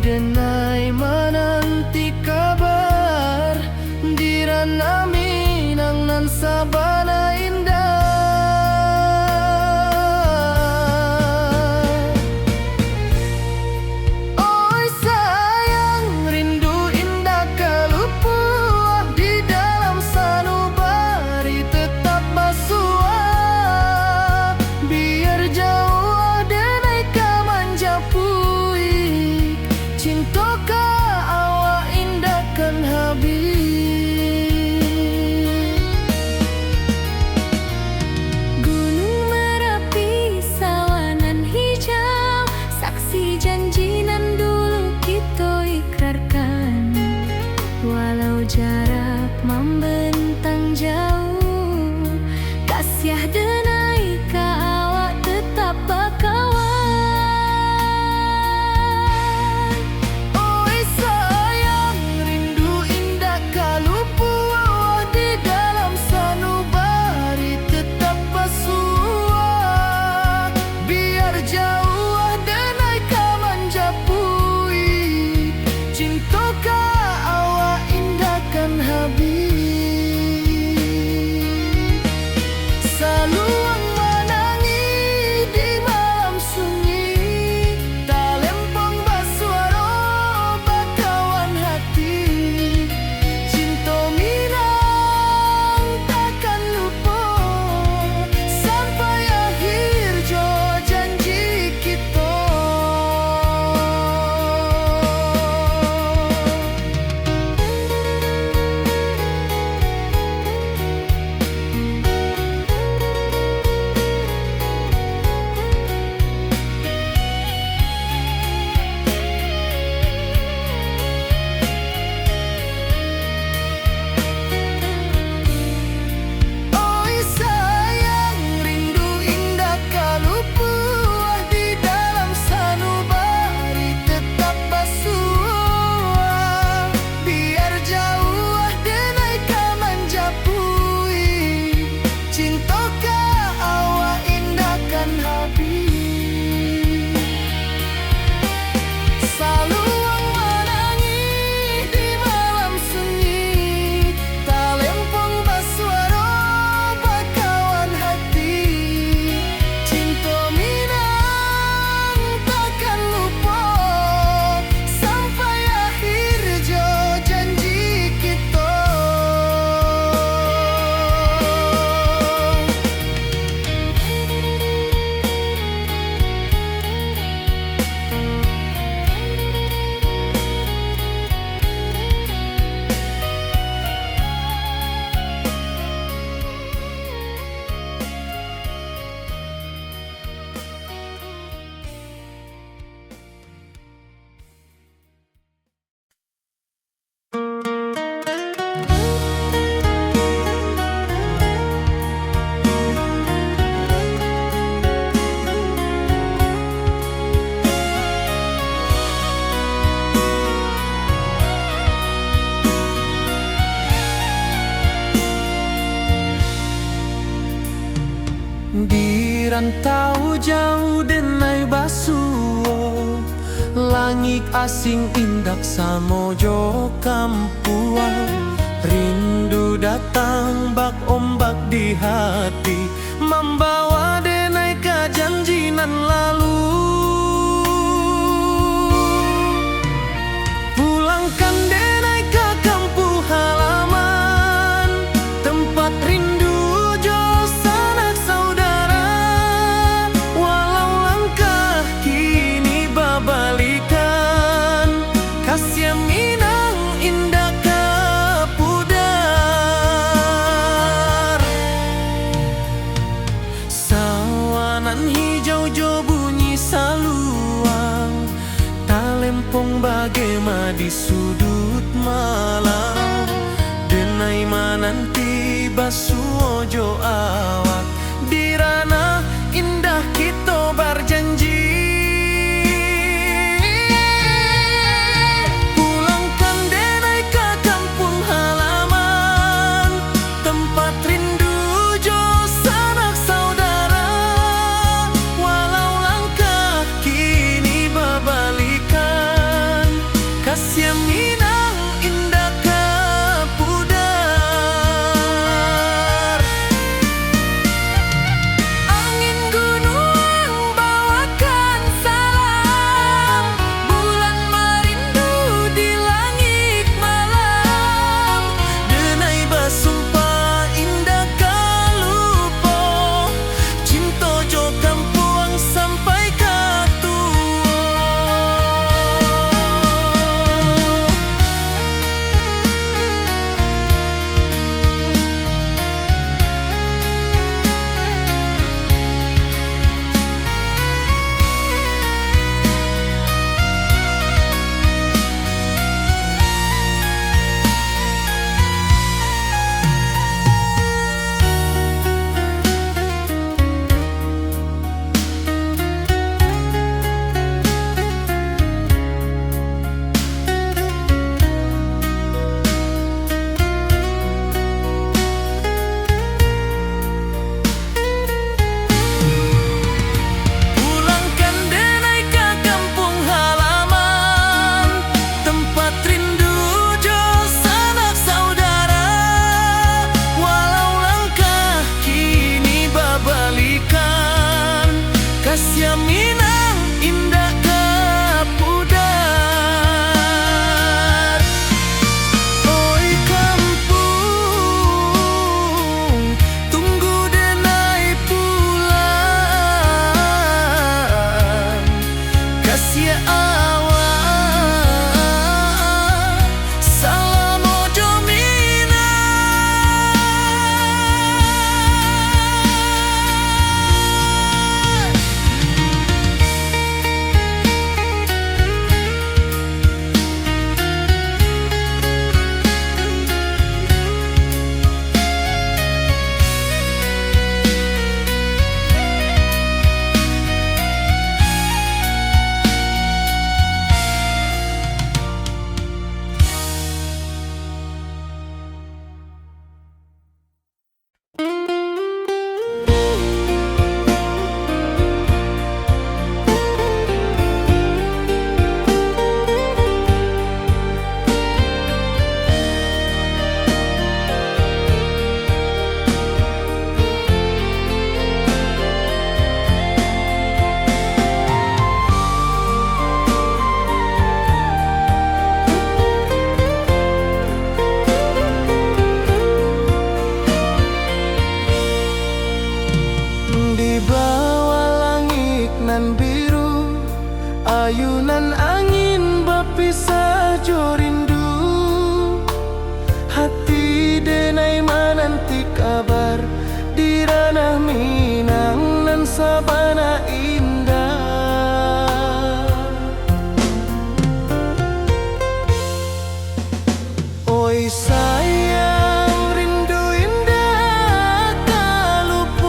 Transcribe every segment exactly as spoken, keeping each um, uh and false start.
Denai mananti kabar, di ranah Minang nan sabana indah. Oi sayang, rindu indak ka lupuah, di dalam sanubari tetap basuah. Biar jauah denai ka manjapui, cinto ka awak indak kan habih. Gunung Marapi, sawah nan hijau, saksi janji nan dulu kito ikrarkan. Walau jarak mambentang jauh, kasiah denai ka awak tetap bakawan. Oi sayang, rindu indak ka lupuah, di dalam sanubari tetap basuah. Biar jauah denai ka manjapui, cinto ka awak indak kan habih. Saluang manangih di malam sunyi, talempong basuaro bakawan hati. Cinto Minang takkan lupo, sampai akhir jo janji kito. Oi sayang, rindu indak ka lupuah, di dalam sanubari tetap basuah. Biar jauah denai ka manjapui, cinto ka awak indak kan habih. Saluang manangih di malam sunyi, talempong basuaro bakawan hati. Cinto Minang takkan lupo, sampai akhir jo janji kito. Di rantau jauah denai basuo, langik asing indak samo jo kampuang. Rindu datang bak ombak di hati, mambawa denai ka janji nan lalu. Pulangkan denai ka kampuang halaman, tempat rindu jo sanak saudara. Walau langkah kini babalikan, kasiah Minang indak ka pudar. Sawah nan hijau jo bunyi saluang, talempong bagema di suduik malam. Denai mananti basuo jo awak, di ranah indah kito barjanji. Pulangkan denai ka kampuang halaman, tempat rindu jo sanak saudara. Walau langkah kini babalikan, Ayunan angin bapisah jo rindu, hati denai mananti kabar di ranah Minang nan sabana indah. Oi sayang, rindu indak ka lupuah.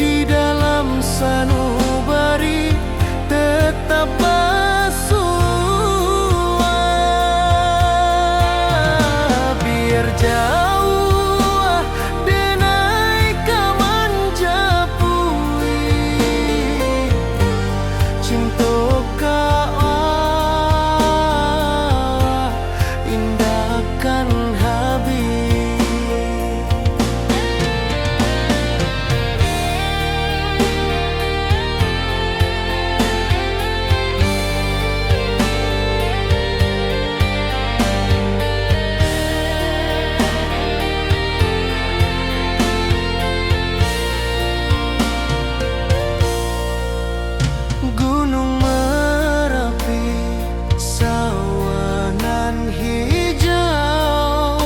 Di dalam sanubari tetap basuah. Biar jauah denai ka manjapui, cinto ka awak indak kan habih. Gunung Marapi, sawah nan hijau,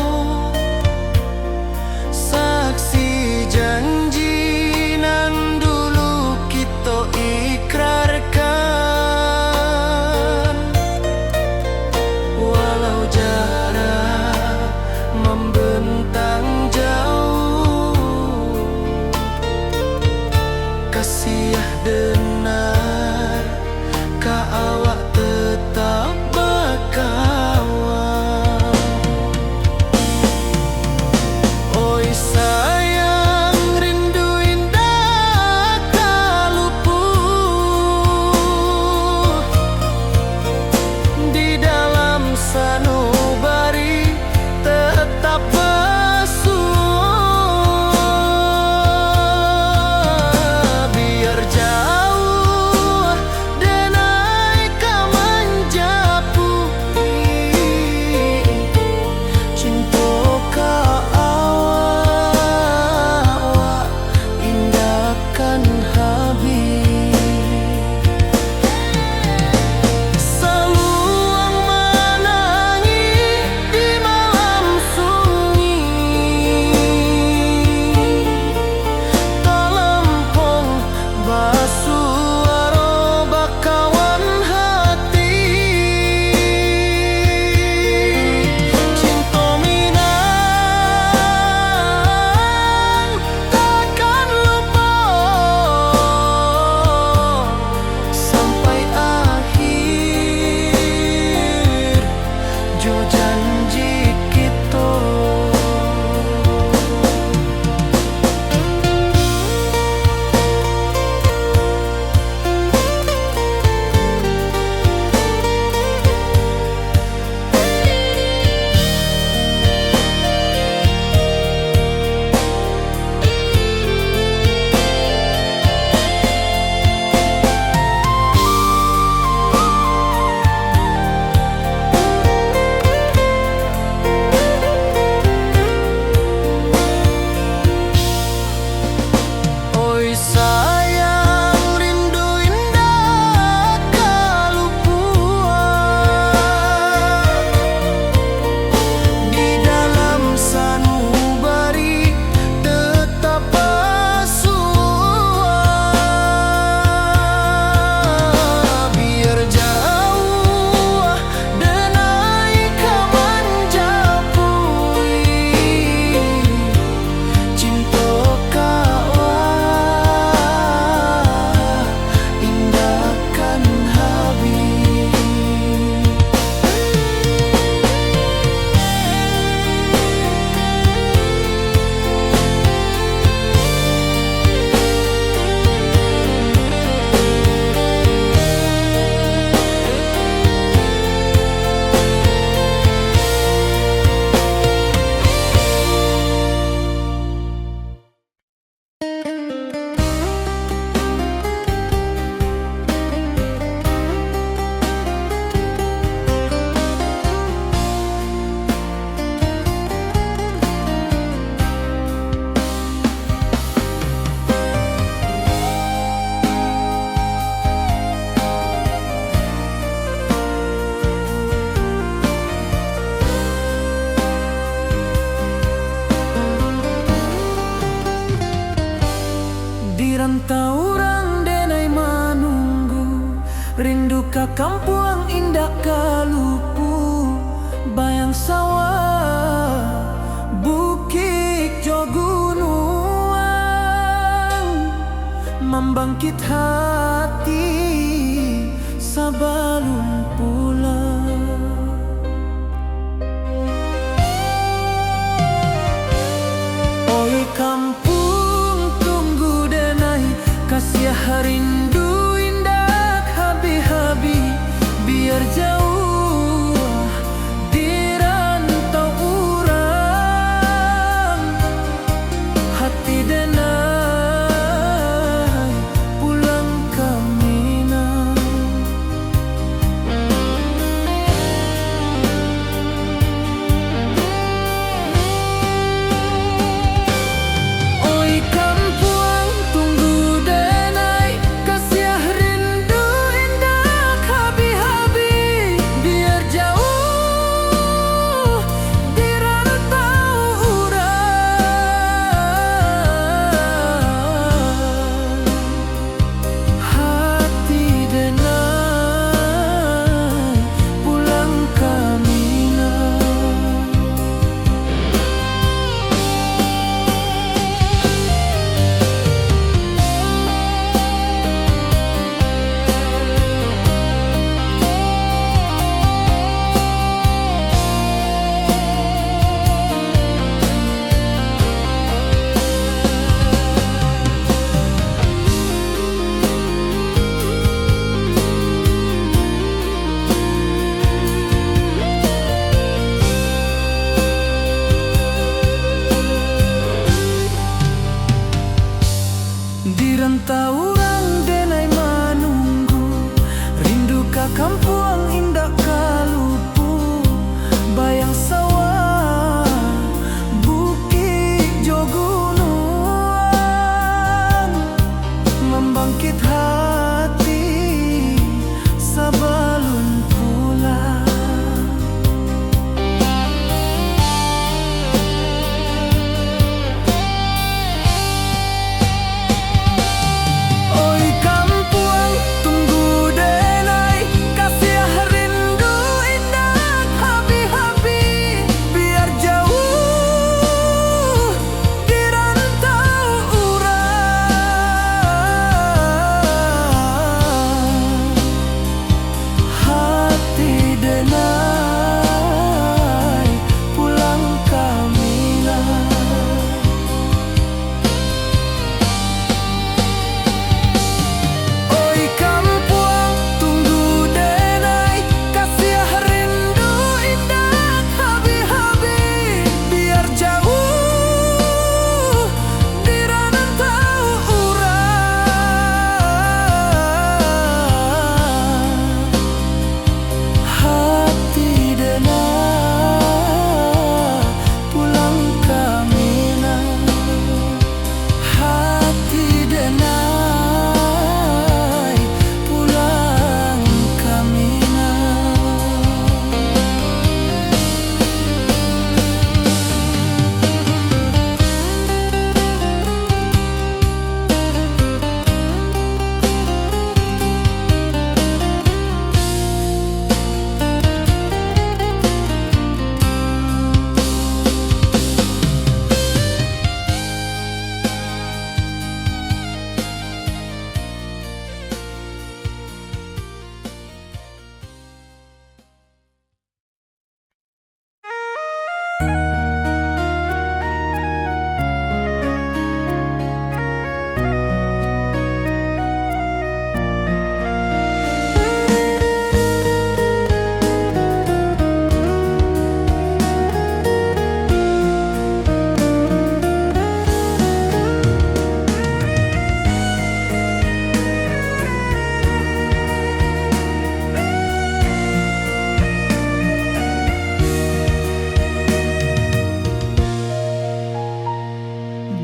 saksi janji nan dulu kito ikrarkan. Walau jarak mambentang jauh, kasiah denai ka awak tetap bakawan. Oi sayang, rindu indak ka lupuah. Di dalam sanubari tetap basuah. Biar jauah urang denai manunggu, rindu ka kampuang indak ka lupu, bayang sawah, bukik jo gunuang, mambangkit hati sabalun pulang. Oi kampuang, tunggu denai, kasiah rindu indak habih-habih, biar jauah di rantau urang, hati denai pulang ka Minang. Oi kampuang, tunggu denai, kasiah rindu indak habih-habih, biar jauah di rantau urang, hati denai pulang ka Minang. Di rantau urang denai manunggu, rindu ka kampuang indak ka lupu, bayang sawah, bukik jo gunuang, mambangkit hati sabalun pulang. Oi kampuang, tunggu denai, kasiah rindu indak habih-habih, biar jauah di rantau urang, hati denai pulang ka Minang. Oi kampuang, tunggu denai, kasiah rindu indak habih-habih, biar jauah di rantau urang, hati denai pulang ka Minang, hati denai pulang ka Minang.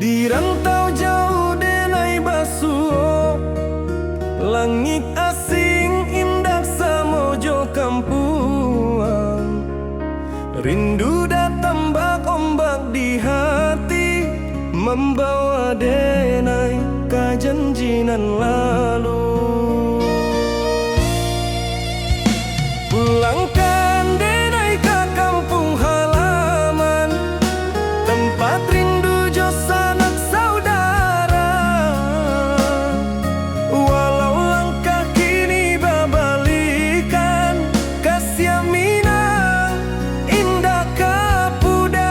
Di rantau jauah denai basuo, langik asing indak samo jo kampuang. Rindu datang bak ombak di hati, mambawa denai ka janji lalu. Pulangkan denai ka kampuang halaman, tempat rindu jo sanak saudara. Walau langkah kini babalikan, kasiah Minang indak ka pudar.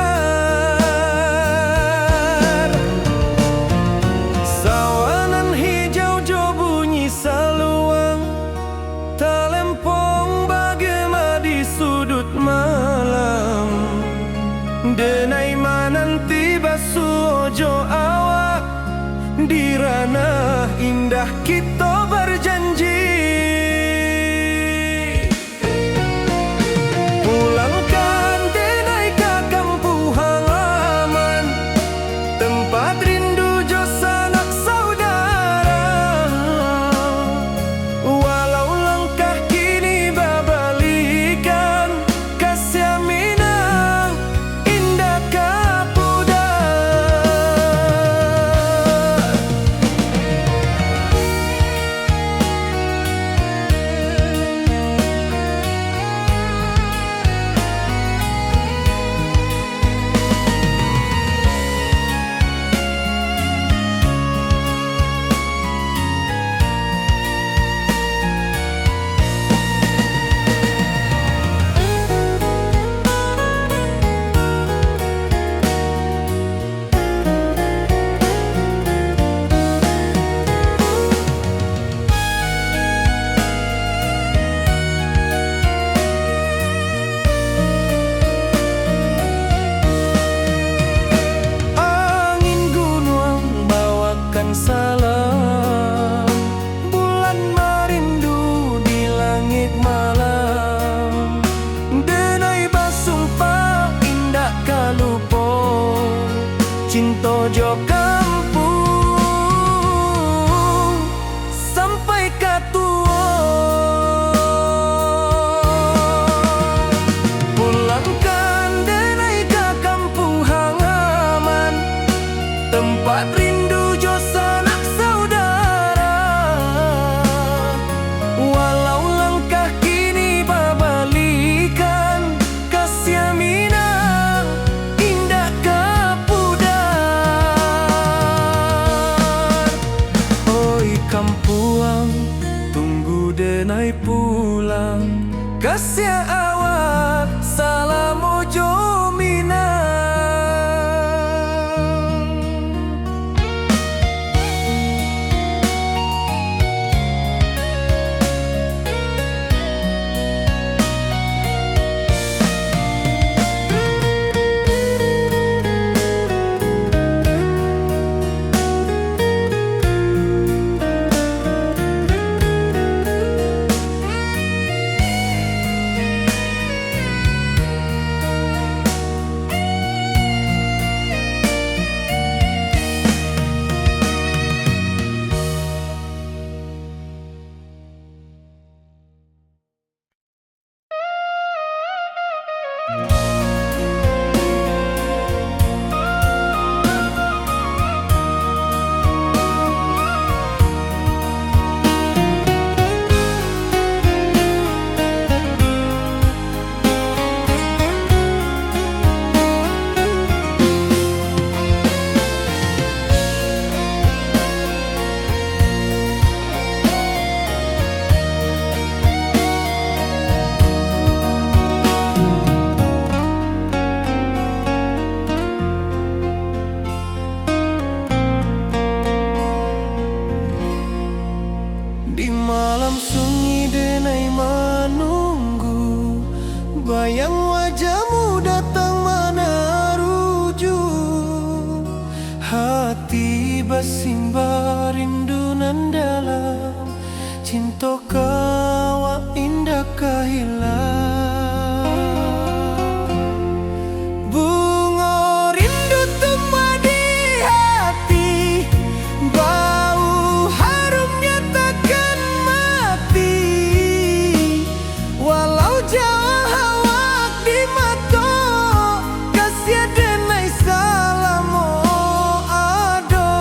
Sawah nan hijau jo bunyi saluang, talempong bagema di suduik malam. Denai mananti basuo jo awak, di ranah indah kito bajanji. Pulangkan denai ka kampuang halaman, tempat rindu jo sanak saudara. Walau langkah kini babalikan, kasiah Minang indak ka pudar. Angin gunuang bawakan salam, bulan marindu di langik malam. Denai basumpah indak ka lupo, cinto jo kampuang sampai ka tuo. Pulangkan denai ka kampuang halaman, tempat rindu jo sanak saudara. Walau langkah kini babalikan, kasiah Minang indak ka pudar. Oi kampuang, tunggu denai pulang, kasiah awak salamo jo Minang. Di malam sunyi denai manunggu, bayang wajahmu datang manaruju. Hati basimba rindu nan dalam, cinto ka awak indak ka hilang. Bungo rindu tumbuah di hati, bau harumnya takkan mati. Walau jauah awak di mato, kasiah denai salamo ado.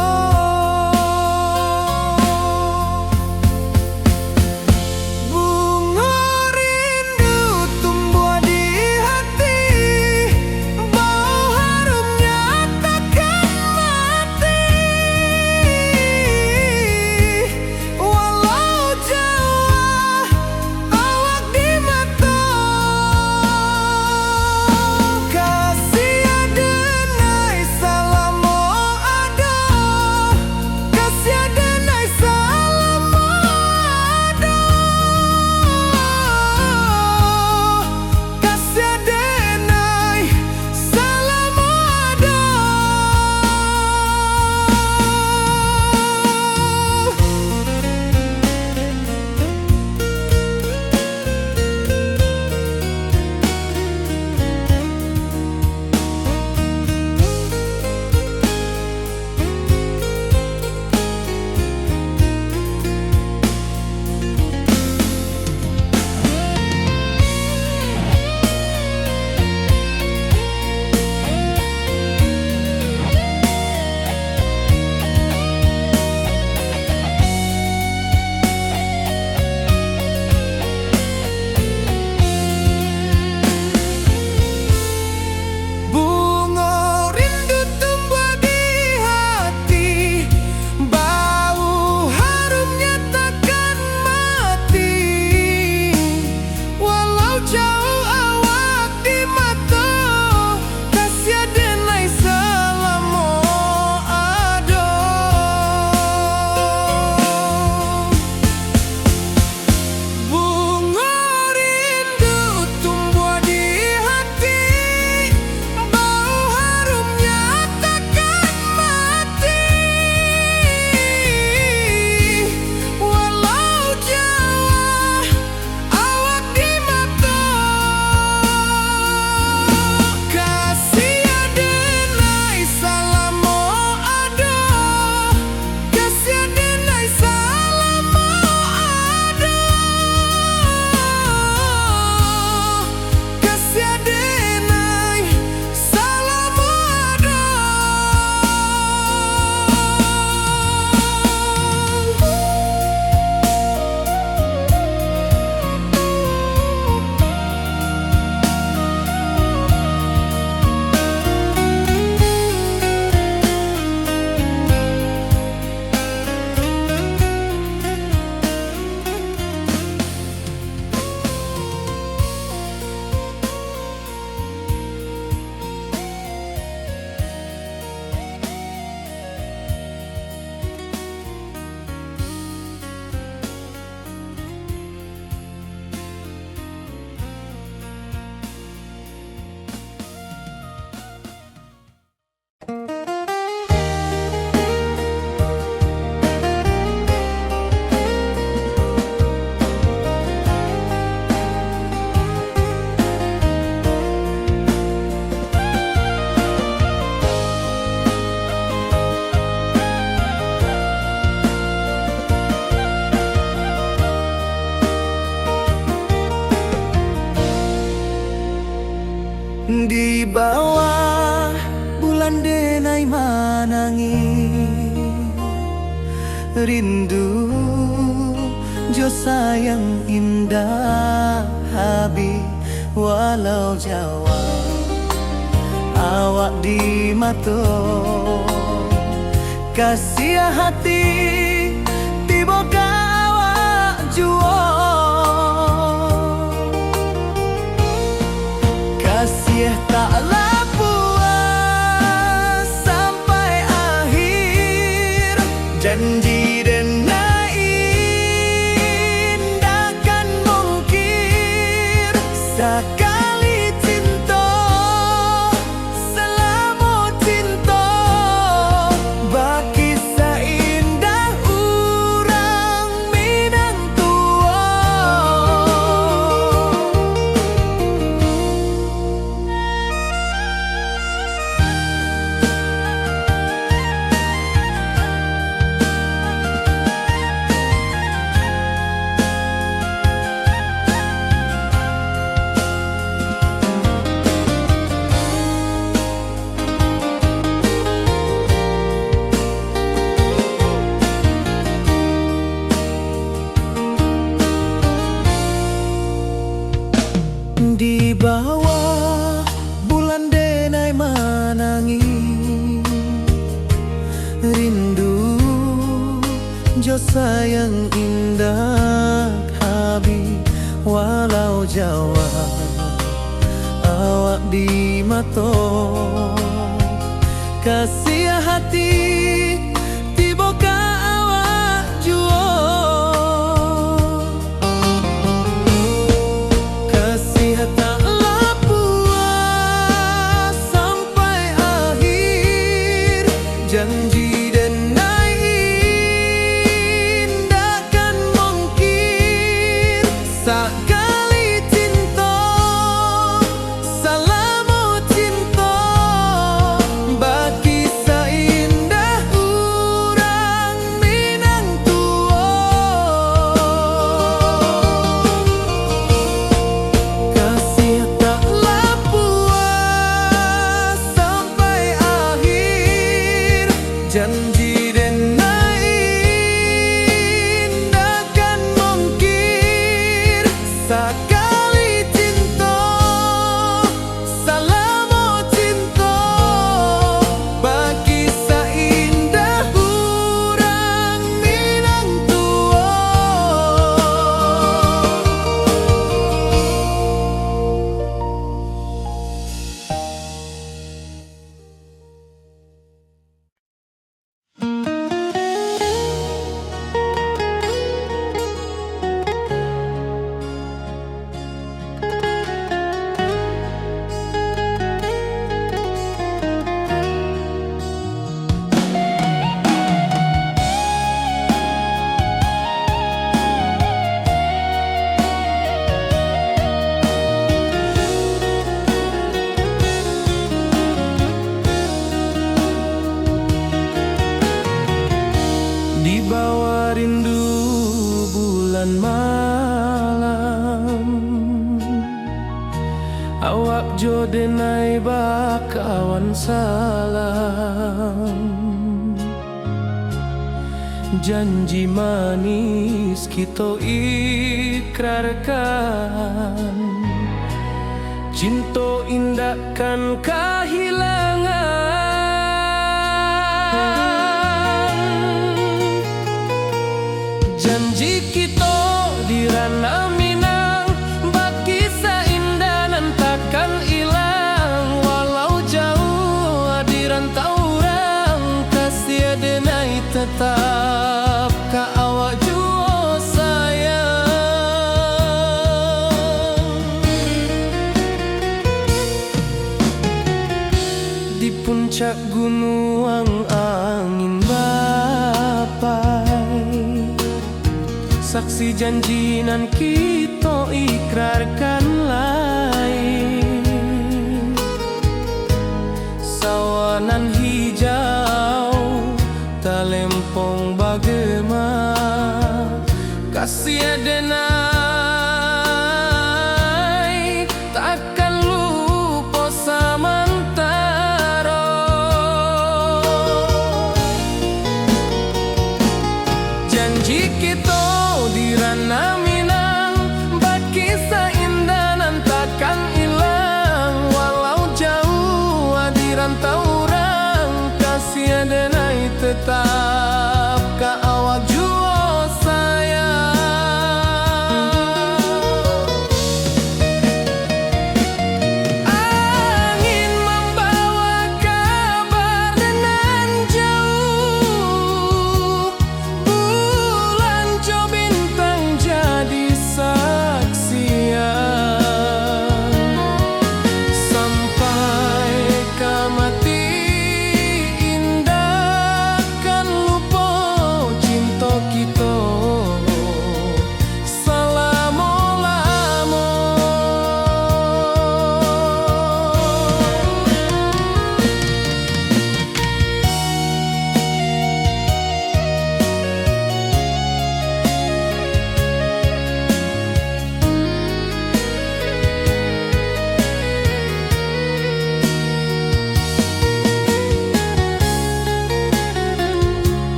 Di bawah bulan denai manangih, rindu jo sayang indak habih, walau jauah awak di mato. Kasiah hati tibo ka awak juo. Kasiah taklah puas sampai akhir. Janji denai indak kan mungkir. Sakali cinto, salamo cinto, bakisah indah urang Minang tuo. Di bawah bulan denai manangih, rindu jo sayang indak habih, walau jauah awak di mato. Kasiah hati tibo ka awak juo. Kasiah taklah puas sampai akhir. Janji denai indak kan mungkir. Sakali cinto, salamo cinto, bakisah indah urang Minang tuo. Kasiah taklah puas sampai akhir. Janji denai indak kan mungkir. Sakali cinto, salamo cinto, bakisah indah urang Minang tuo. Di bawah rindu bulan malam, awak jo denai bakawan salam. Janji manis kito ikrarkan, cinto indak kan kahilangan. Janji kito di ranah Minang, bakisah indah nan takkan ilang. Walau jauah di rantau urang, kasiah denai tetap ka awak juo sayang. Di puncak gunuang angin bapai, saksi janji nan kito ikrarkan lai. Sawah nan hijau, talempong bagema, kasiah denai takkan lupo sama.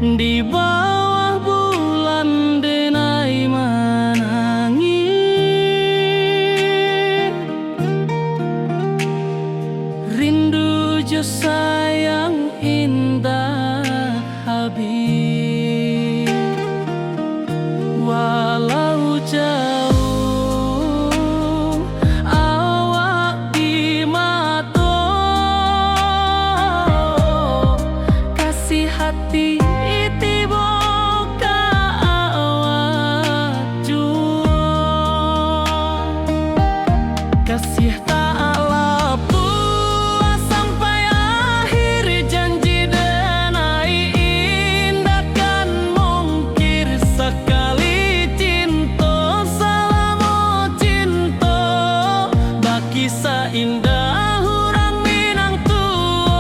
Di bawah bulan denai manangih, rindu jo sayang indak habis. Walau jauh awak di mato, kasih hati tibo ka awak juo. Kasih tak lapuah sampai akhir, janji denai indak kan mungkir. Sakali cinto, salamo cinto, bakisah indah urang Minang tuo.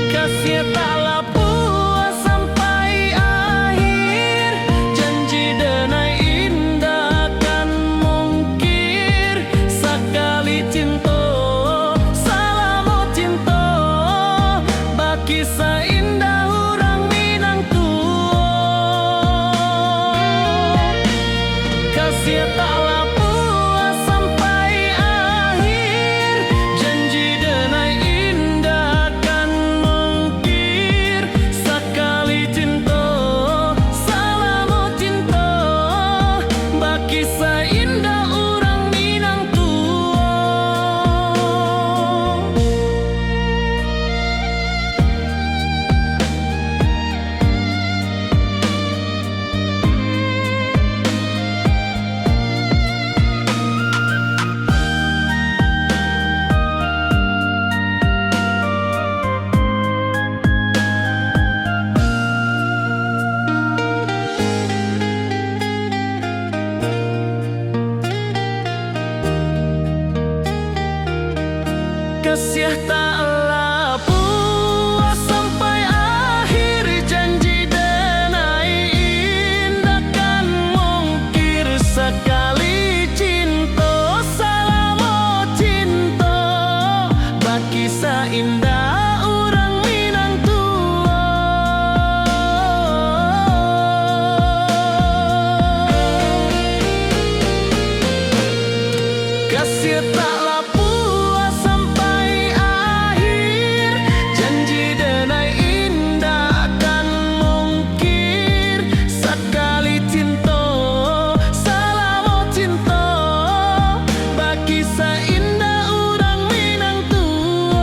Kasih tak lapuah sampai akhir, janji denai indak kan mungkir. Sakali cinto, salamo cinto, bakisah indah urang Minang tuo. Kasih tak lapuah sampai akhir, janji denai indak kan mungkir. Sakali cinto, salamo cinto, bakisah indah urang Minang tuo. Kasih tak lapuah sampai akhir, janji denai indak kan mungkir. Sakali cinto, salamo cinto, bakisah indah urang Minang tuo. Kasih tak lapuah sampai akhir, janji denai indak kan mungkir. Sakali cinto, salamo cinto, bakisah indah urang Minang tuo.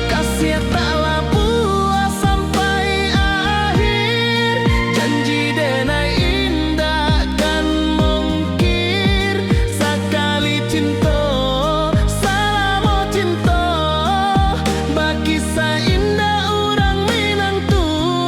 Kasih tak lapuah sampai akhir, janji denai indak kan mungkir. Sakali cinto, salamo cinto, bakisah indah urang Minang tuo.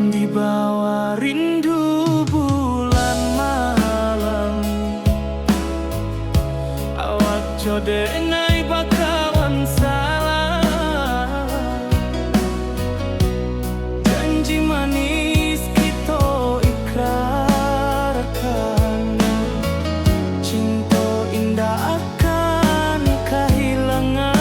Di bawah rindu bulan malam, awak jo denai bakawan salam. Janji manis kito ikrarkan, cinto indak akan kahilangan.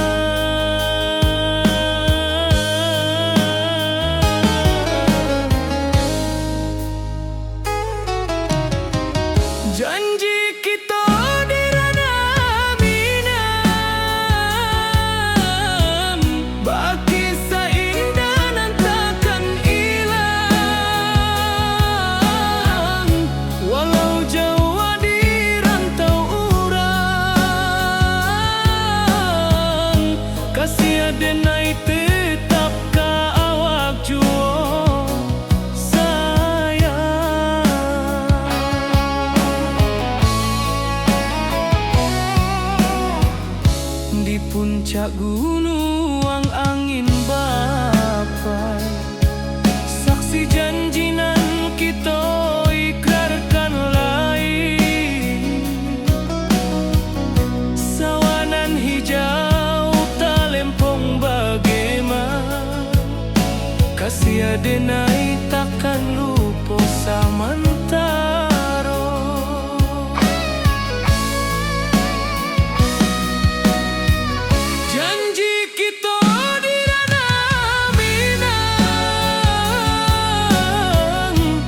Janji kito di ranah Minang. samantaro. Janji kito di Ranah Minang,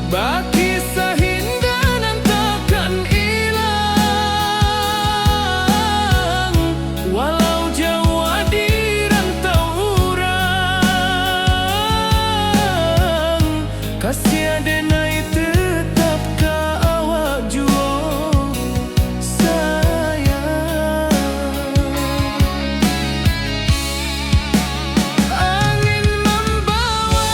bakisah indah nan takkan ilang. Walau jauah di rantau urang, kasih Adenai tetap ka awak juo, sayang. Angin mambawa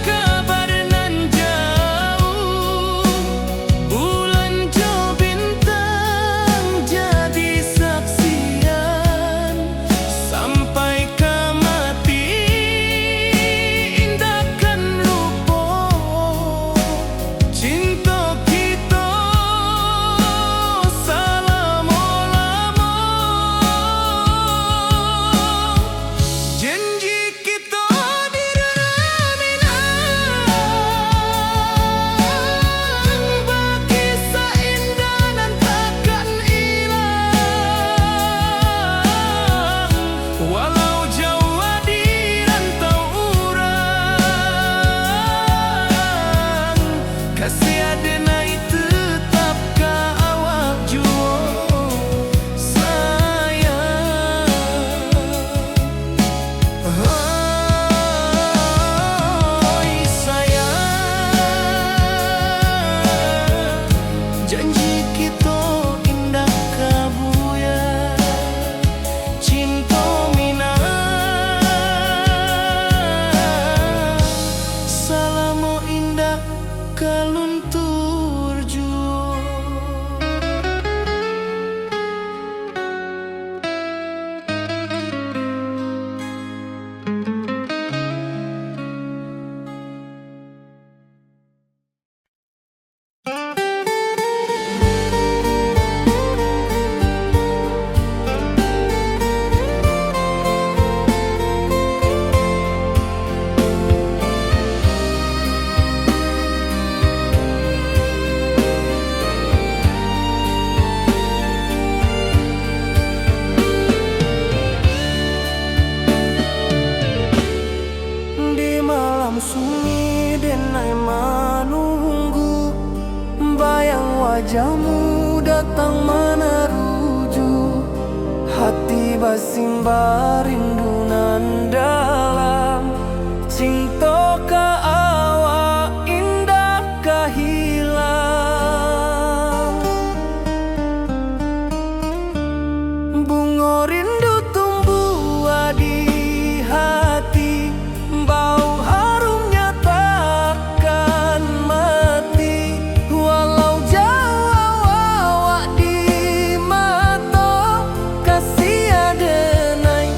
kabar nan jauh, bulan jo bintang jadi saksian. Sampai ka mati indak kan lupo, cinto kito salamo-lamo. Janji kito di Ranah Minang, bakisah indah nan takkan ilang. Walau jauah di rantau urang, kasih Adenai tetap ka awak juo, sayang. Oi sayang, janji kito indak ka buyar. Cinto Minang salamo indak ka luntur juo. Di malam sunyi denai manunggu, bayang wajahmu datang manaruju. Hati basimba rindu nan dalam, cinto ka awak indak ka hilang. Bungo rindu tumbuah di hati, bau harumnya takkan mati. Walau jauah awak di mato, kasih Adenai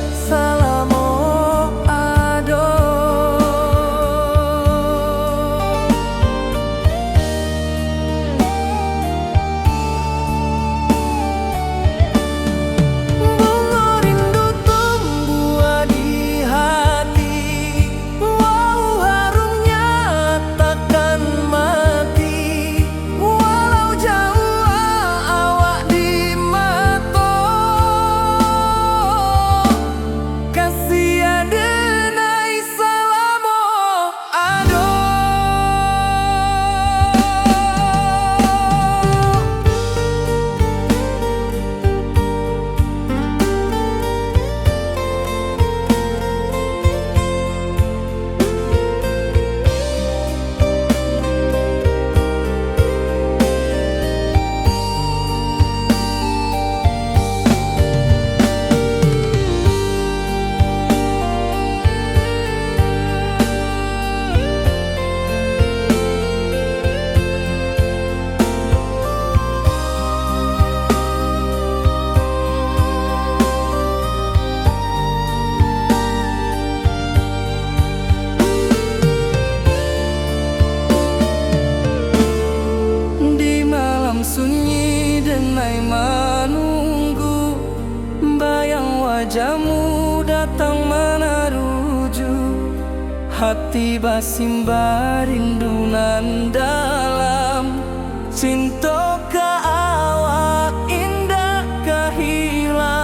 Hati basimbah rindu nan dalam, cinto ka awak indak ka hilang.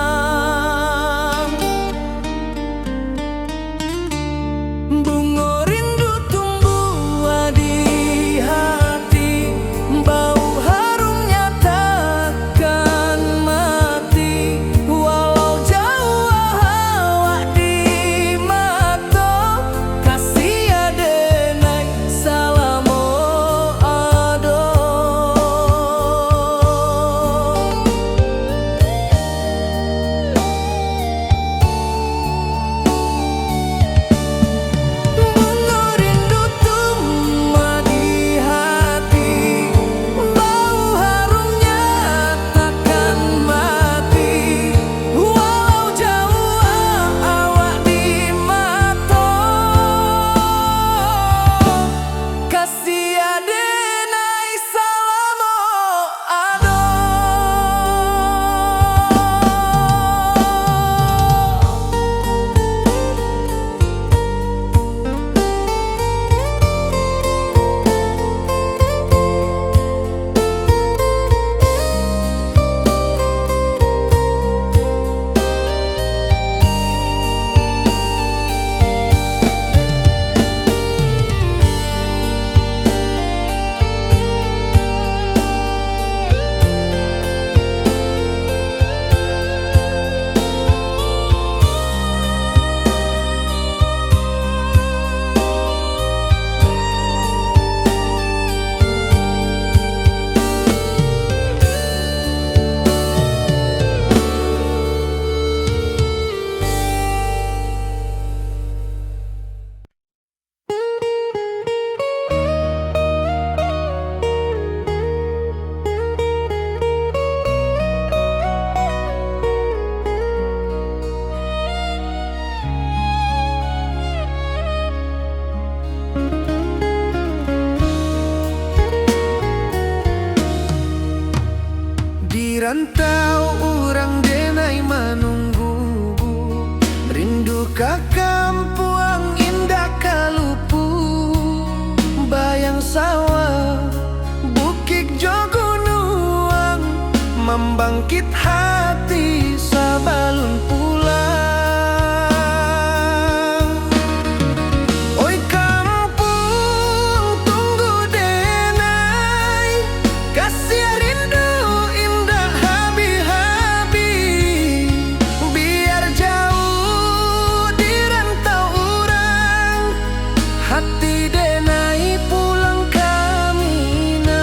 Bungo rindu tumbuah di hati, bau harumnya takkan mati, walau jauah awak di mato, kasih adenai salamo ado. Bungo rindu tumbuah di hati, bau harumnya takkan mati, walau jauah awak di mato, kasih adenai salamo ado. Di rantau urang denai manunggu, rindu ka kampuang indak ka lupu. Bayang sawah, bukik jo gunuang, mambangkit hati sabalun pulang. Oi kampuang, tunggu denai, kasiah rindu indak habih-habih. Biar jauah di rantau urang, hati denai pulang ka Minang.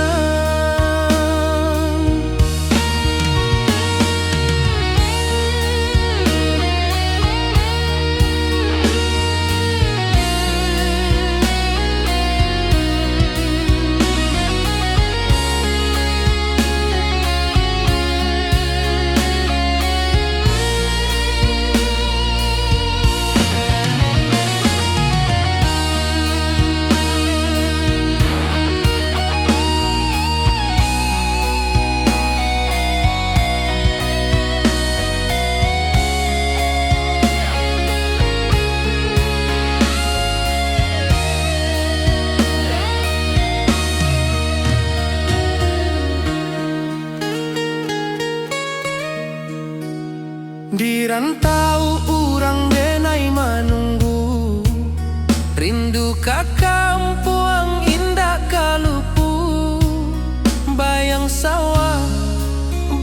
Di rantau urang denai manunggu, rindu ka kampuang indak ka lupu. Bayang sawah,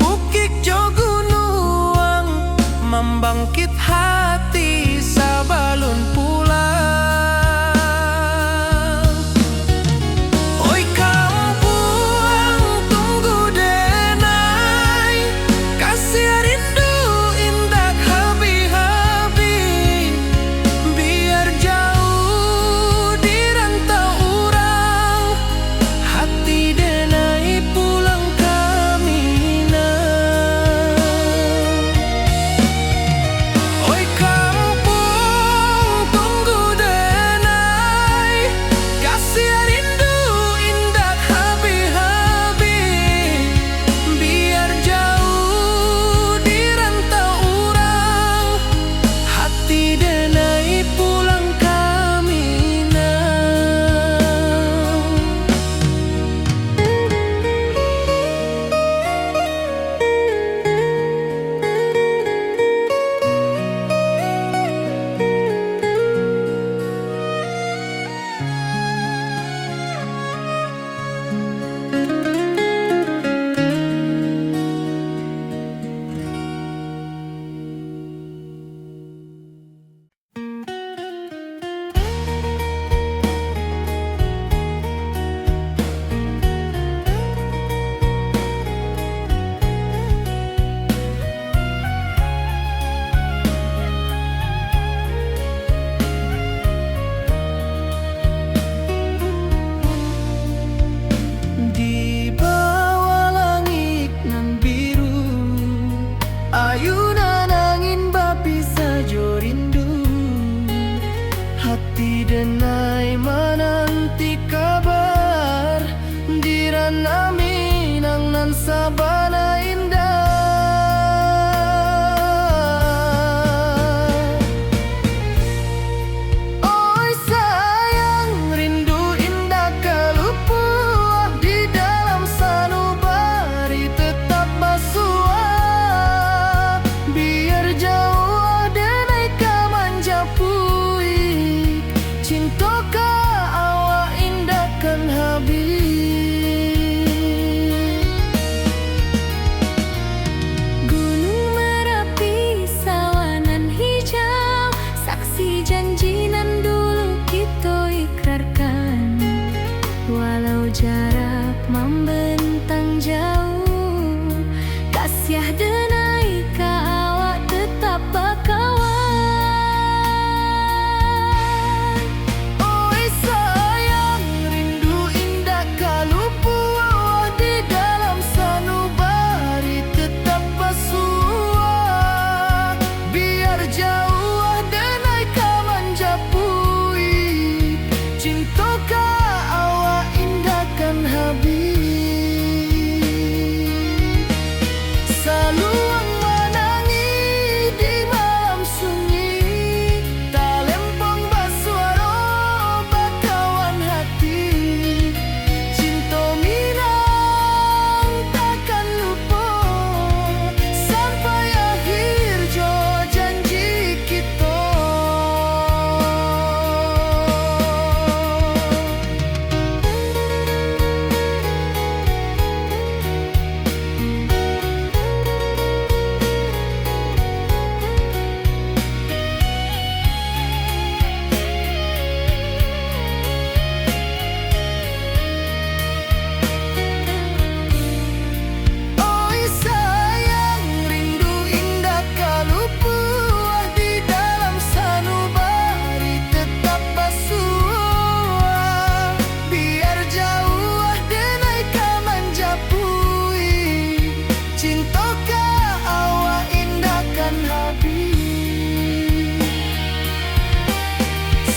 bukik jo gunuang, mambangkit hati sabalun pulang. Oi kampuang, tunggu denai, kasiah rindu indak habih-habih. Biar jauah di rantau urang, hati denai pulang ka Minang. Oi ka bana indah. Oi sayang, rindu indak ka lupuah, di dalam sanubari tetap basuah. Biar jauah denai ka manjapuik, cinto ka awak indak kan habih. Gunung Marapi, sawah nan hijau, saksi janji nan dulu kito ikrarkan. Walau jarak mambentang jauh, kasiah denai ka awak tetap bakawan. Oi sayang, rindu indak ka lupuah, di dalam sanubari tetap basuah. Biar jauah denai ka manjapuik, cinto ka awak indak kan habih. Saluang manangih di malam sunyi, talempong basuaro bakawan hati. Cinto Minang takkan lupo, sampai akhir jo janji kito. Oi sayang, rindu indak ka lupuah, di dalam sanubari tetap basuah. Biar jauah denai ka manjapuik, cinto ka awak indak kan habih.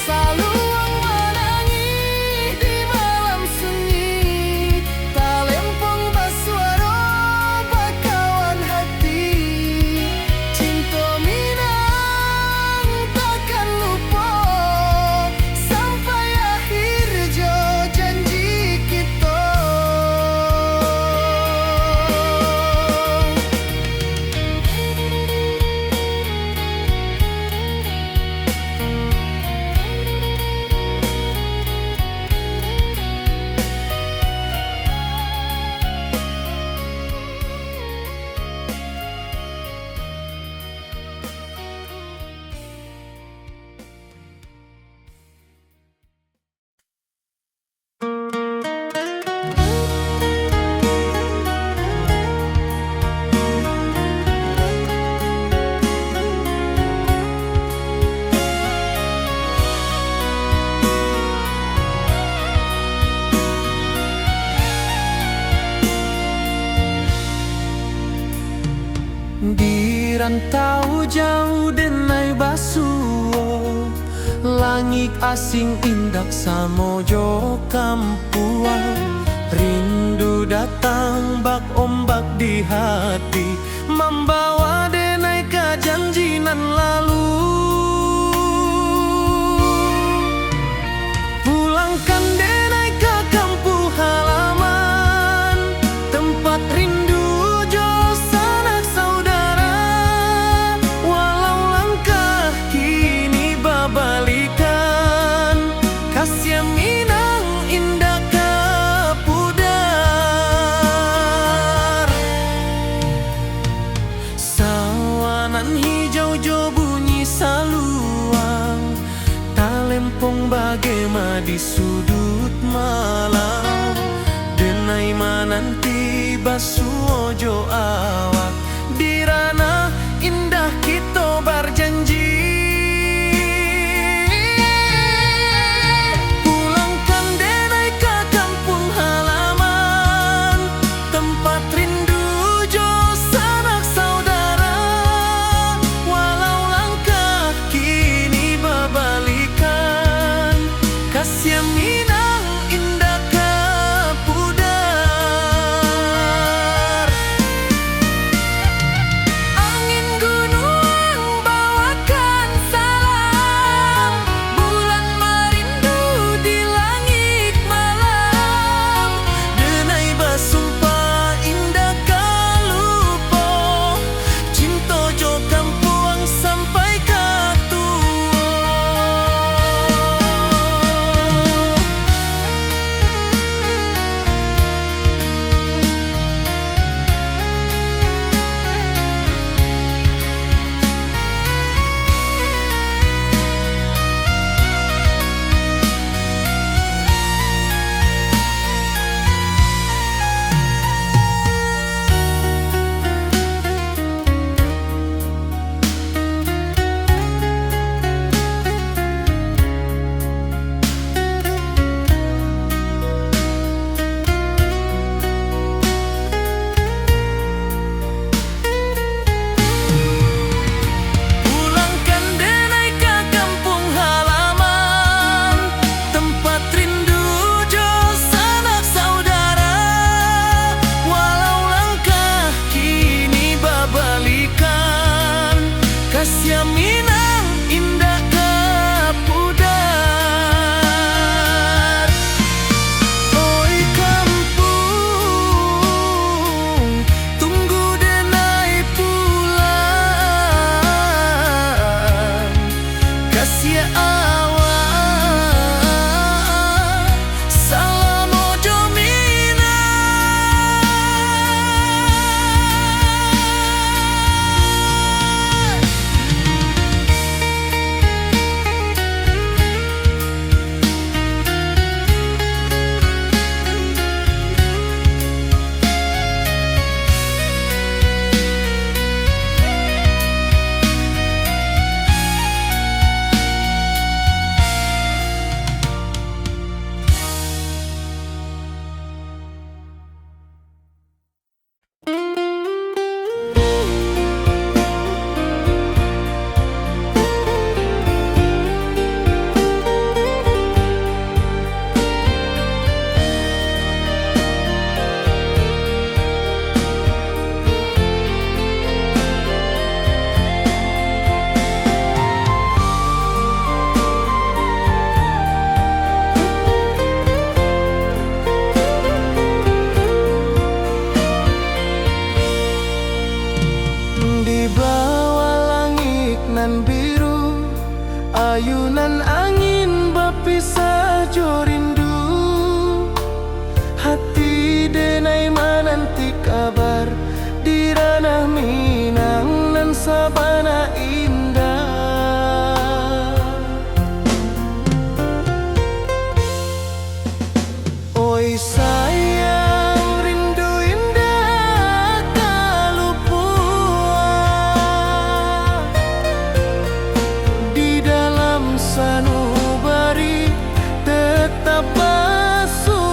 Saluang manangih di malam sunyi, talempong basuaro bakawan hati. Cinto Minang takkan lupo, sampai akhir jo janji kito. Di rantau jauah denai basuo, langik asing indak samo jo kampuang. Rindu datang bak ombak di hati, mambawa denai ka janji nan lalu. Pulangkan denai ka kampuang halaman, tempat rindu jo sanak saudara. Walau langkah kini babalikan, kasiah Minang indak ka pudar. Sawah nan hijau jo bunyi saluang, talempong bagema di suduik malam. Denai mananti basuo jo awak, di ranah indah kito barjanji. Pulangkan denai ka kampuang halaman, tempat rindu jo sanak saudara. Walau langkah kini babalikan, kasiah Minang indak ka pudar. Ayunan angin bapisah jo rindu, hati denai mananti kabar di ranah Minang nan sabana indah. Oi sayang, rindu indak ka lupuah. Di dalam sanubari tetap basuah.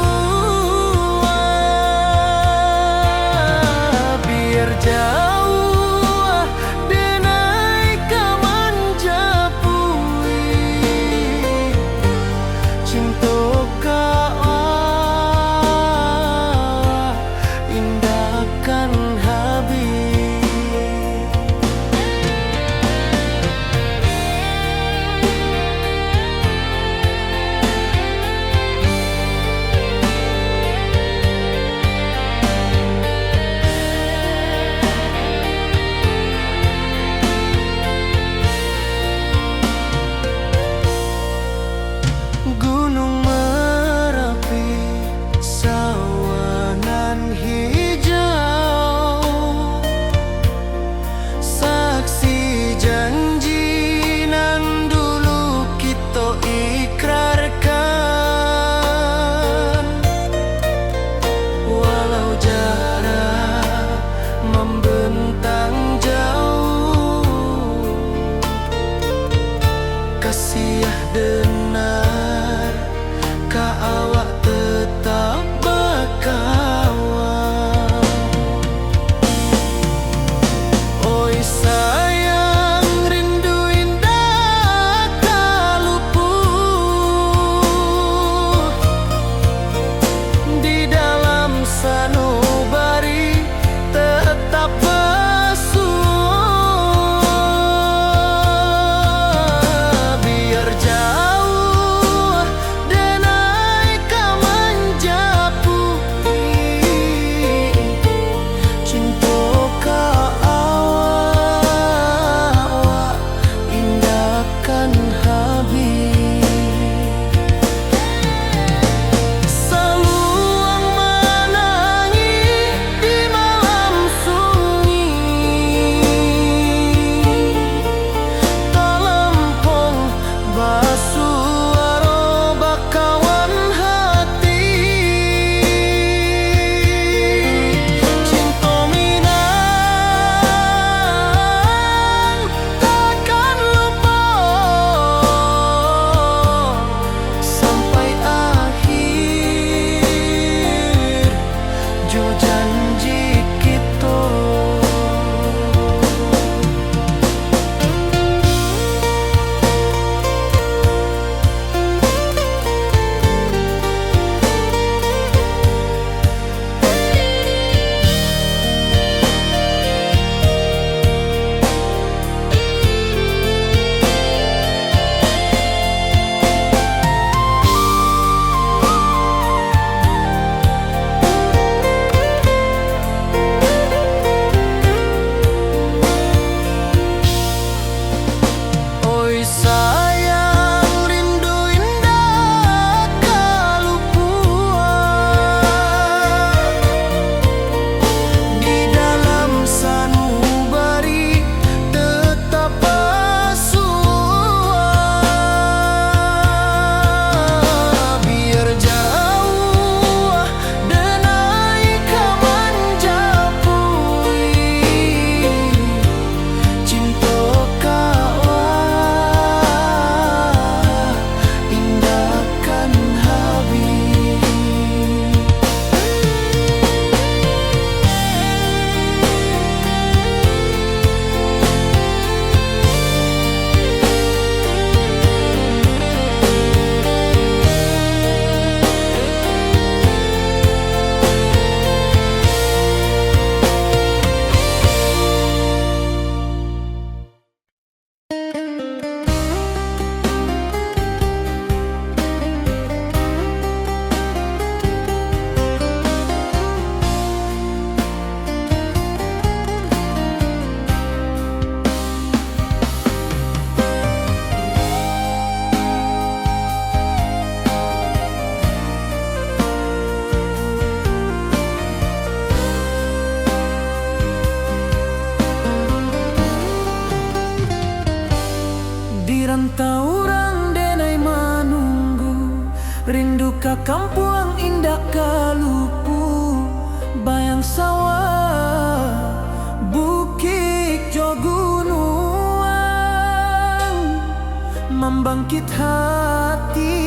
Biar jauah denai ka manjapui, cinto ka awak indak kan habih. Gunung Marapi, sawah nan hijau, saksi janji nan dulu kito ikrarkan. Walau jarak mambentang jauh, kasiah denar ka awak tetap bakawan. Oi sayang, rindu indak ka lupuah. Di dalam sanubari tetap basuah. Biar jauah denai ka manjapui, cinto ka awak indak kan habih. Saluang manangih di malam sunyi, talampong basuaro bakawan hati. Cinto Minang takkan lupo sampai akhir jo janji kito. Kampuang indak ka lupu, bayang sawah, bukik jo gunuang, mambangkit hati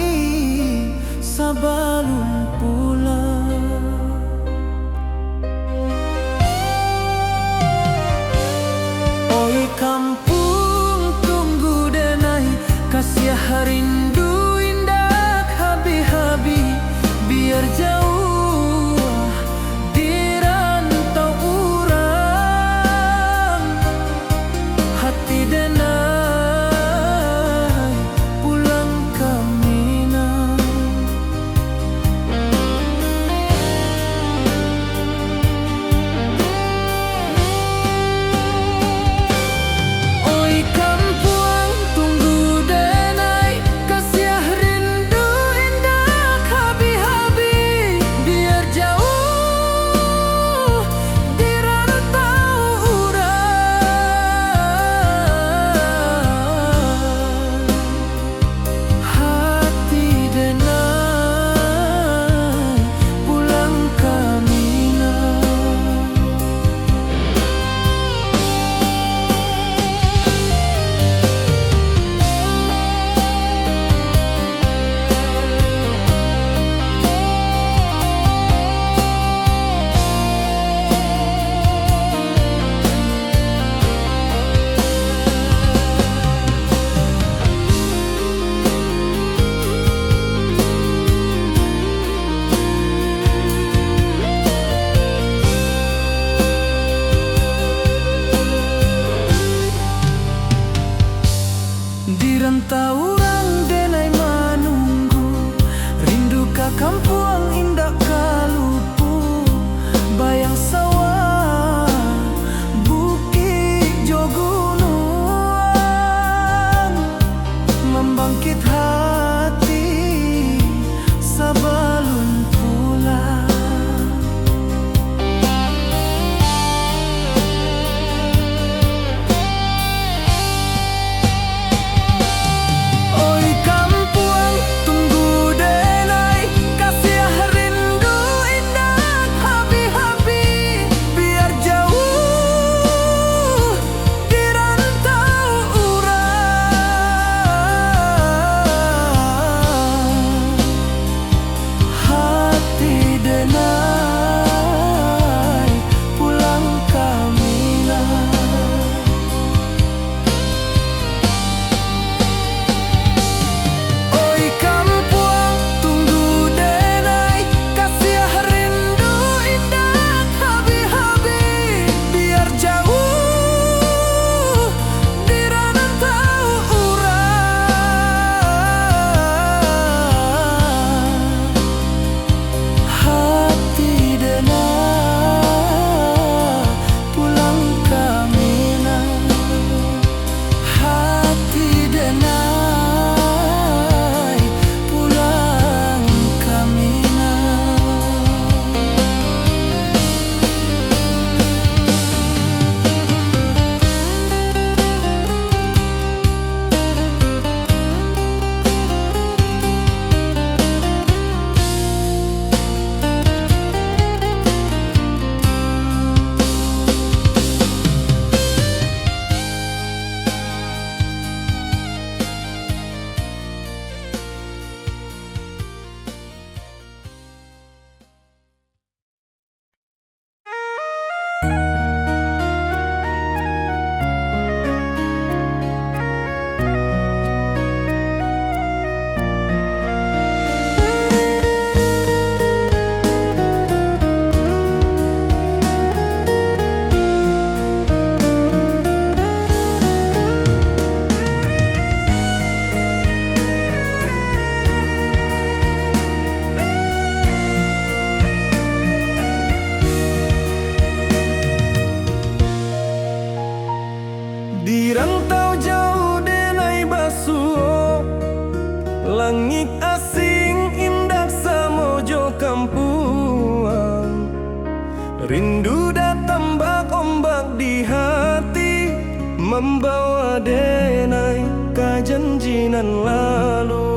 sabalun pulang. Oi kampuang, tunggu denai, kasiah rindu indak habih-habih, biar jauah di rantau urang, hati denai pulang ka Minang. Oi kampuang, tunggu denai, kasiah rindu indak habih-habih, biar jauah di rantau urang, hati denai pulang ka Minang. Di rantau urang denai manunggu, rindu ka kampuang indak ka lupu, bayang sawah, bukik jo gunuang, mambangkit hati sabalun pulang. Oi kampuang, tunggu denai, kasiah rindu indak habih-habih, biar jauah di rantau urang, hati denai pulang ka Minang. Oi kampuang, tunggu denai, kasiah rindu indak habih-habih, biar jauah di rantau urang, hati denai pulang ka Minang, hati denai pulang ka Minang. Di rantau jauah denai basuo, langik asing indak samo jo kampuang. Rindu datang bak ombak di hati, mambawa denai ka janji nan lalu.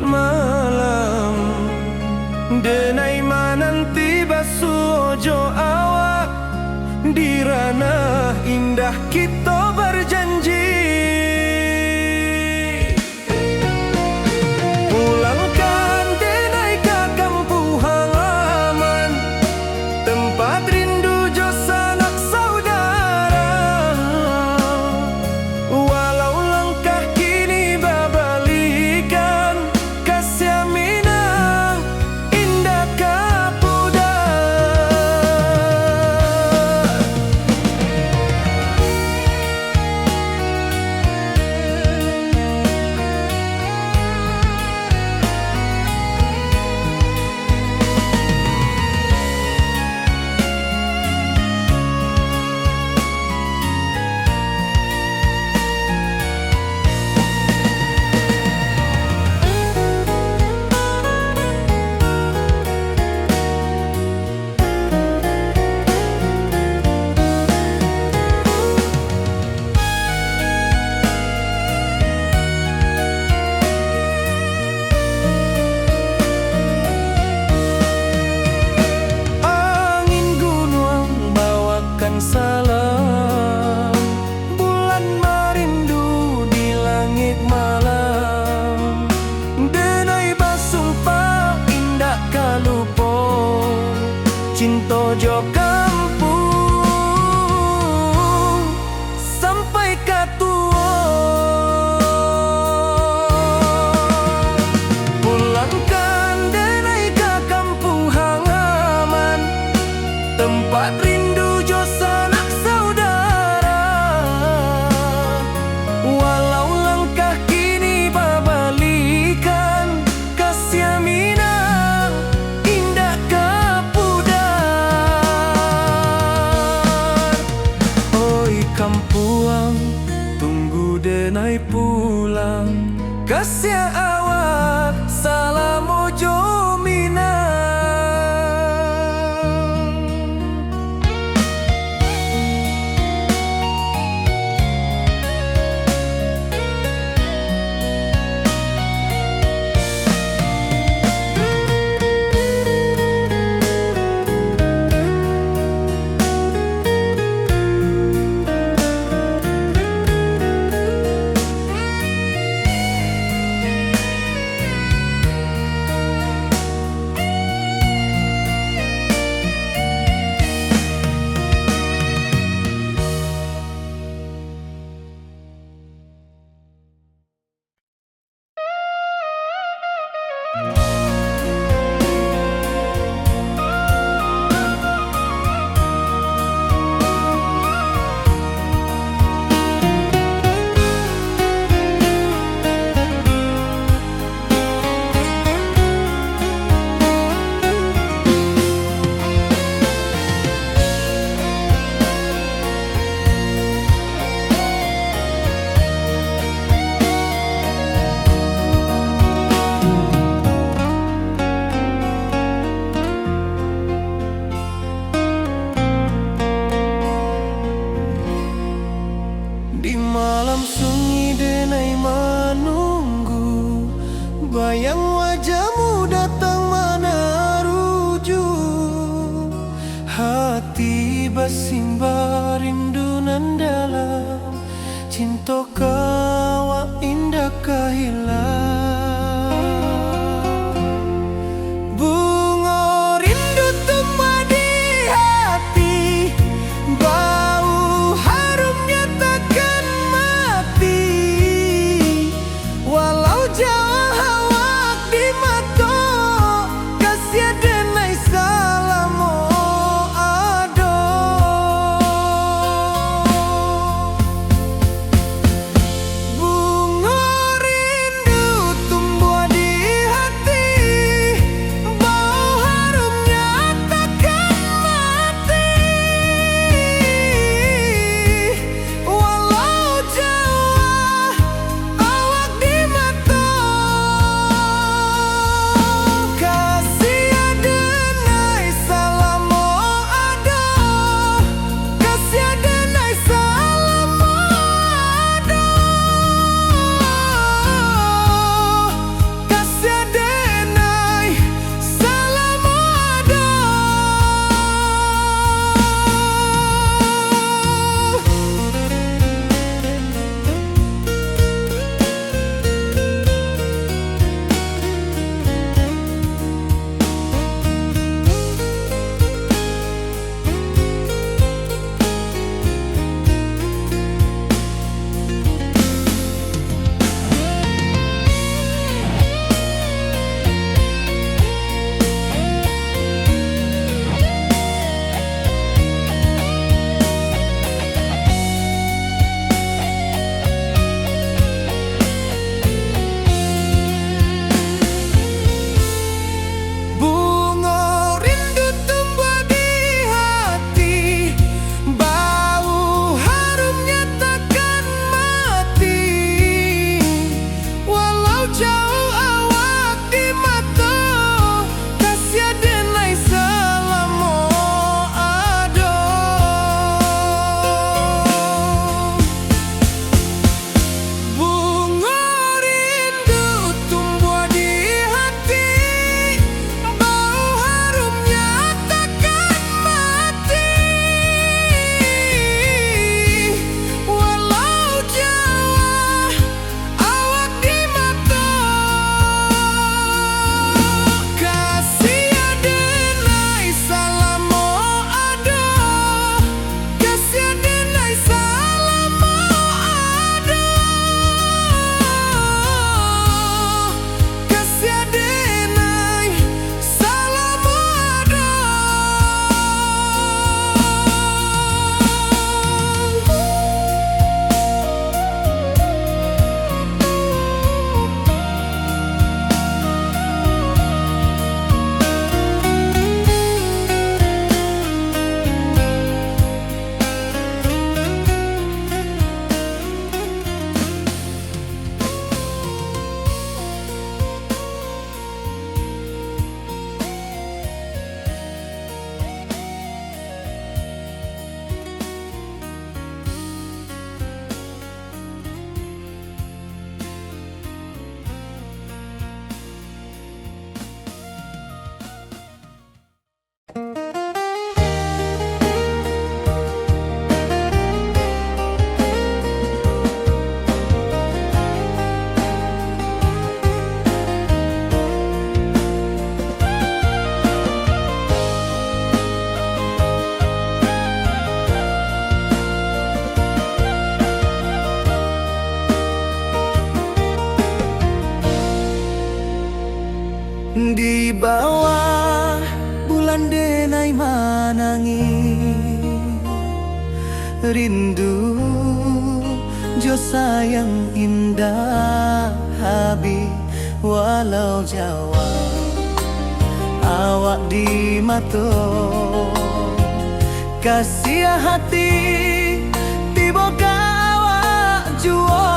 malam, denai mananti basuo jo awak di ranah indah kito bajanji. Pulangkan denai ka kampuang halaman, tempat rindu jo sanak saudara. Walau langkah kini babalikan, kasiah minang indak ka pudar. Angin gunuang bawakan salam, bulan marindu di langik malam. Denai basumpah indak ka lupo, cinto jo kampuang sampai ka tuo. Pulangkan denai ka kampuang halaman, tempat rindu jo sanak saudara. Walau langkah kini babalikan, kasiah minang indak ka pudar. Oi kampuang, tunggu denai pulang, kasiah awak salamo jo minang. Di malam sunyi denai manunggu, bayang wajahmu datang manaruju. Hati basimbah rindu nan dalam, cinto ka awak indak ka hilang. Bungo rindu tumbuah di hati, bau harumnya takkan mati. Walau jauah awak di mato, kasiah denai salamo ado. Bungo rindu Di bawah bulan denai manangih, rindu jo sayang indak habih, walau jauah awak di mato. Kasiah hati tibo ka awak juo.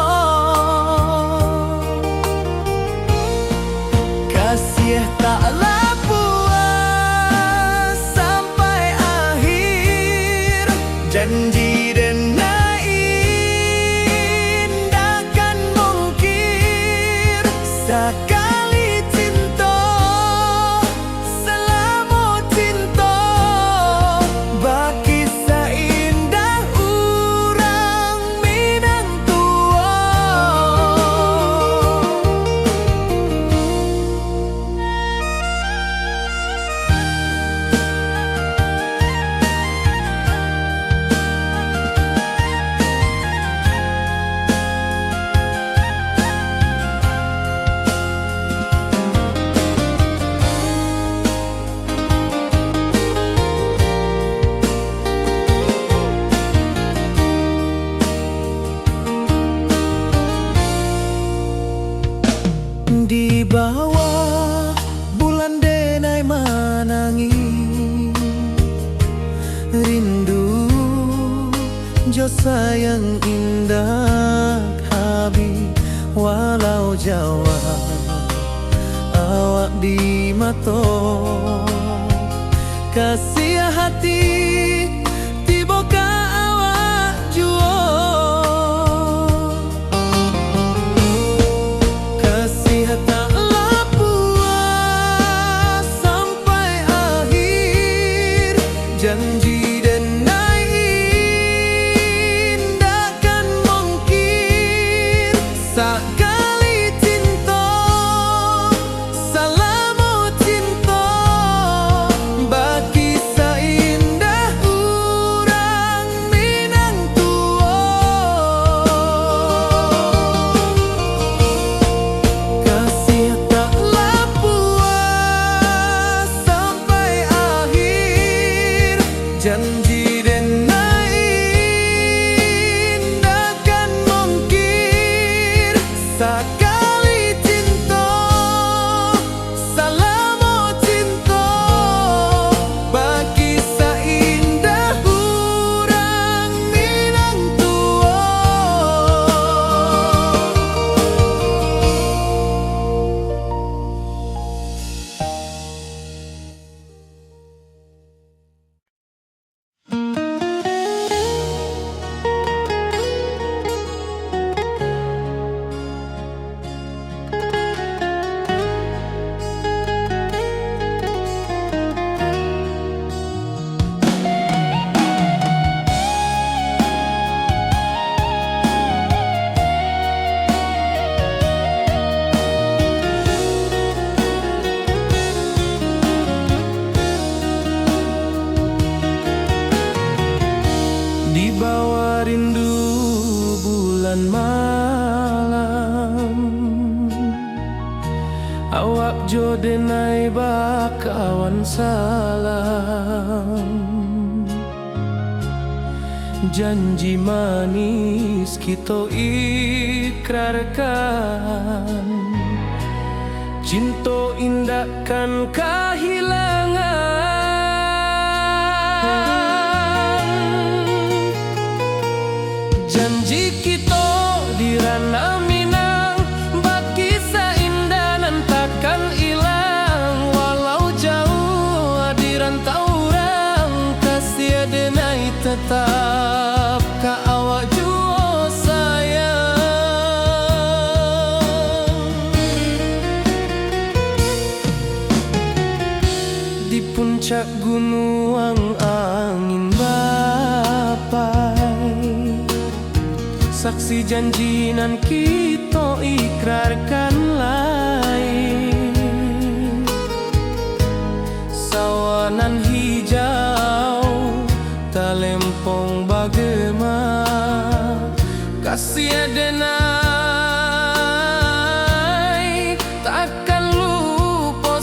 Kasiah tak lah puas sampai akhir. Janji denai indak kan mungkir. Sakali cinto, salamo cinto, bakisah indah urang Minang tuo. Di bawah bulan denai manangih, rindu jo sayang indak habih, walau jauah awak di mato. Kasiah hati tibo ka awak juo. Kasiah tak lah puas sampai akhir. Janji denai indak kan mungkir. Sakali cinto, salamo cinto, bakisah indah urang Minang tuo. Kasiah tak lah puas sampai akhir. Janji denai indak kan mungkir. Sakali cinto, salamo cinto, bakisah indah urang Minang tuo. Di bawah rindu bulan malam, awak jo denai bakawan salam. Janji manis kito ikrarkan, cinto indak kan kahilangan. Janji kito di ranah Minang, bakisah indah nan takkan ilang. Walau jauah di rantau urang, kasiah denai tetap ka awak juo sayang. Di puncak gunuang angin bapai, saksi janji nan kito ikrarkan lai. Sawah nan hijau, talempong bagema, kasiah denai takkan lupo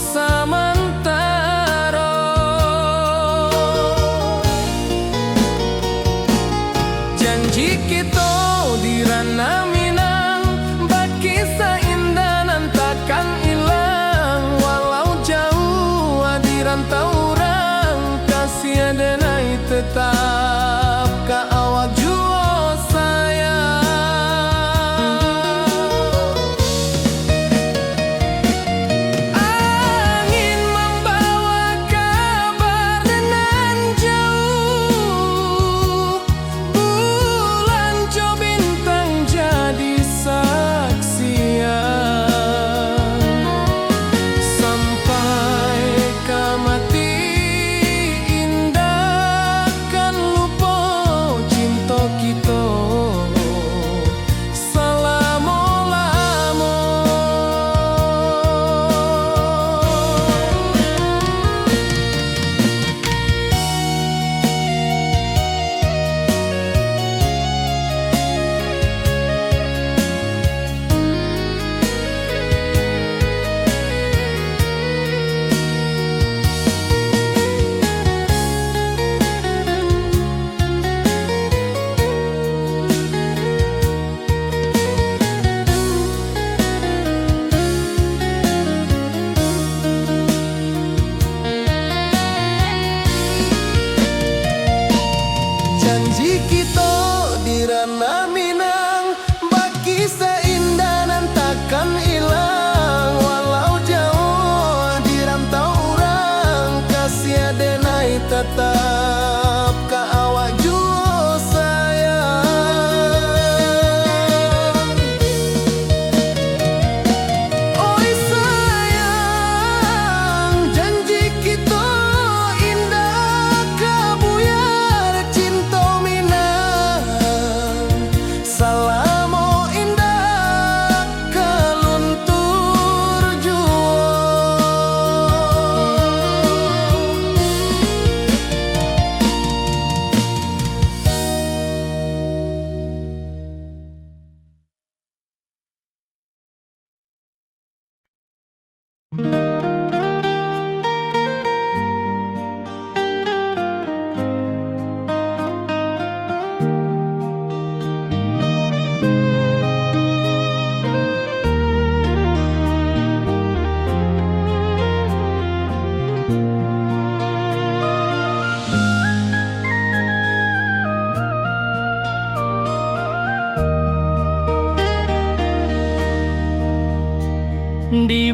Di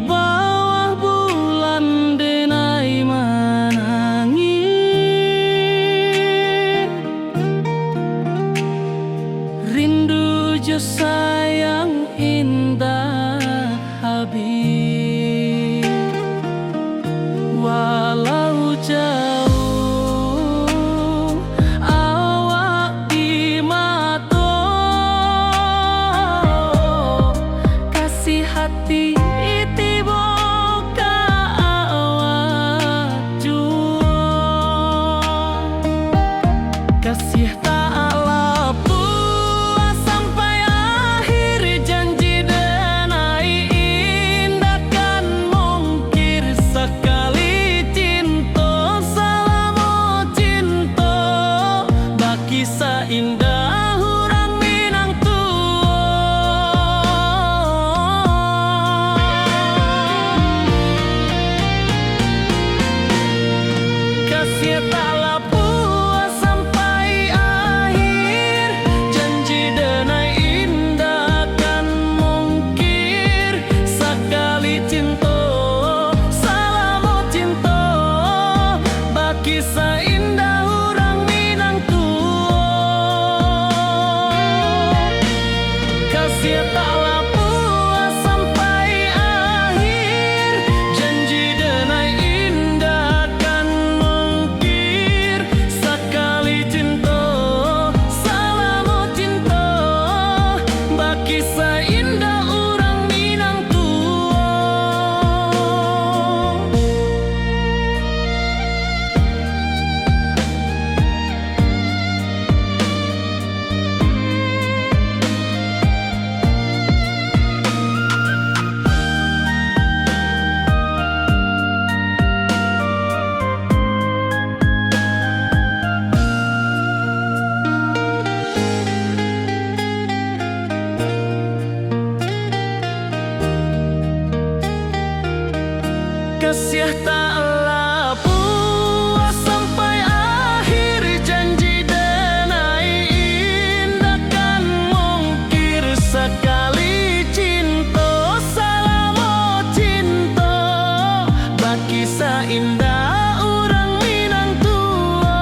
bawah bulan denai manangih, rindu jo sayang indak habih. Walau jauah awak di mato, kasih hati tibo ka awak juo. Kasih tak lapuah sampai akhir, janji denai indak kan mungkir. Sakali cinto, salamo cinto, bakisah indah urang Minang tuo. Kasih tak lapuah sampai akhir, janji denai indak kan mungkir. Sakali cinto, salamo cinto, bakisah indah urang Minang tuo. Kasih tak lapuah sampai akhir, janji denai indak kan mungkir. Sakali cinto, salamo cinto, bakisah indah urang Minang tuo. Kasih tak lapuah sampai akhir, janji denai indak kan mungkir. Sakali cinto, salamo cinto, bakisah indah urang Minang tuo.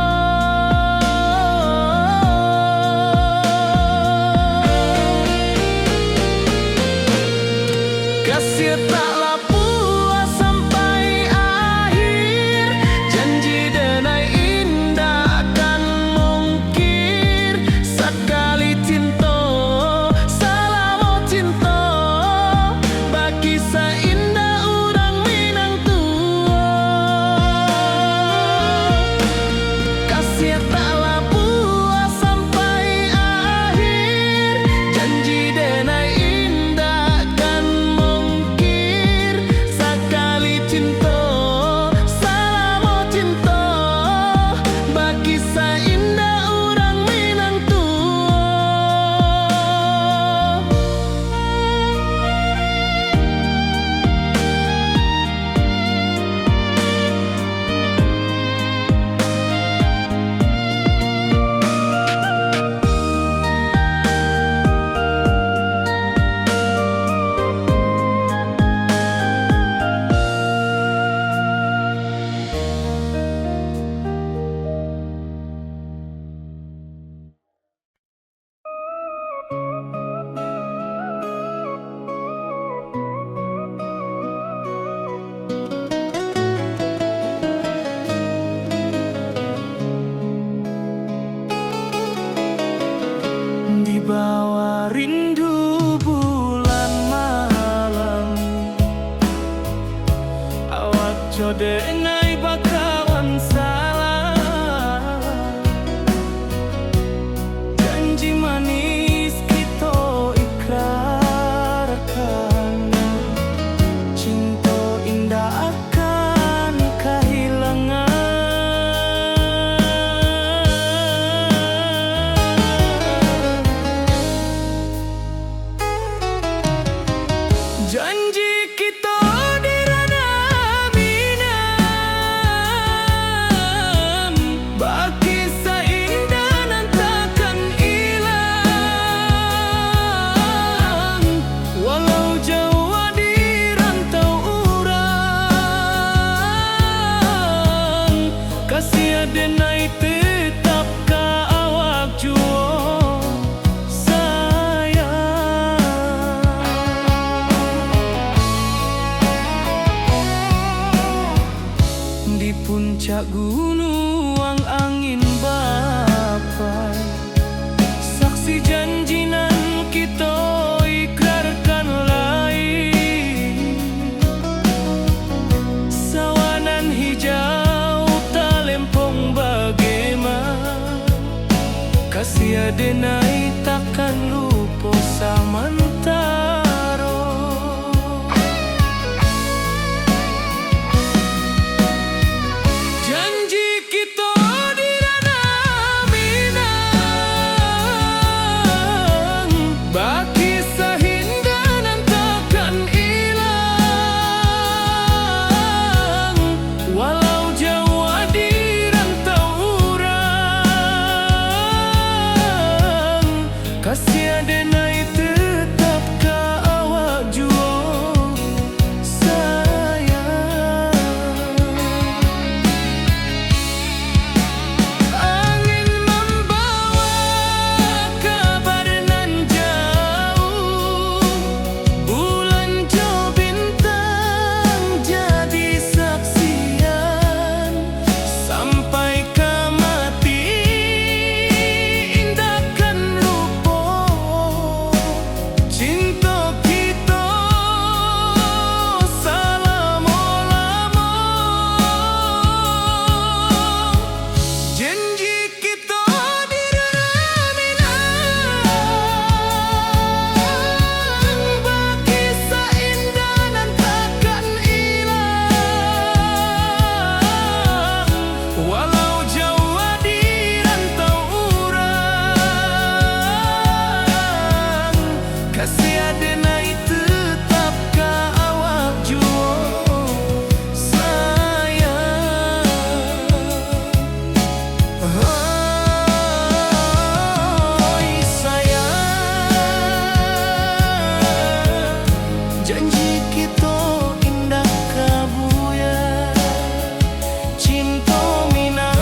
Kasih tak lapuah sampai akhir, janji denai indak kan mungkir. Sakali cinto, salamo cinto, bakisah indah urang Minang tuo. Kasih tak lapuah sampai akhir, janji denai indak kan mungkir. Sakali cinto, salamo cinto, bakisah indah urang Minang tuo. Di bawah rindu bulan malam, awak jo denai bakawan salam. Janji manis kito ikrarkan, cinto indah Puncak gunuang angin bapai, saksi janji nan kito ikrarkan lai. Sawanan hijau talempong bagema, kasiah denai takkan lupo samantaro. Janji kito di Ranah Minang, bakisah indah nan takkan ilang. Walau jauah di rantau urang, kasiah denai tetap ka awak juo, sayang. Angin mambawa kabar nan jauah, bulan jo bintang jadi saksian. Sampai ka mati indak kan lupo, cinto kito salamo-lamo. Janji kito di Ranah Minang, bakisah indah nan takkan ilang. Walau jauah di rantau urang, kasiah denai tetap ka awak juo, sayang. Oi, sayang, janji kito indak ka buyar. Cinto Minang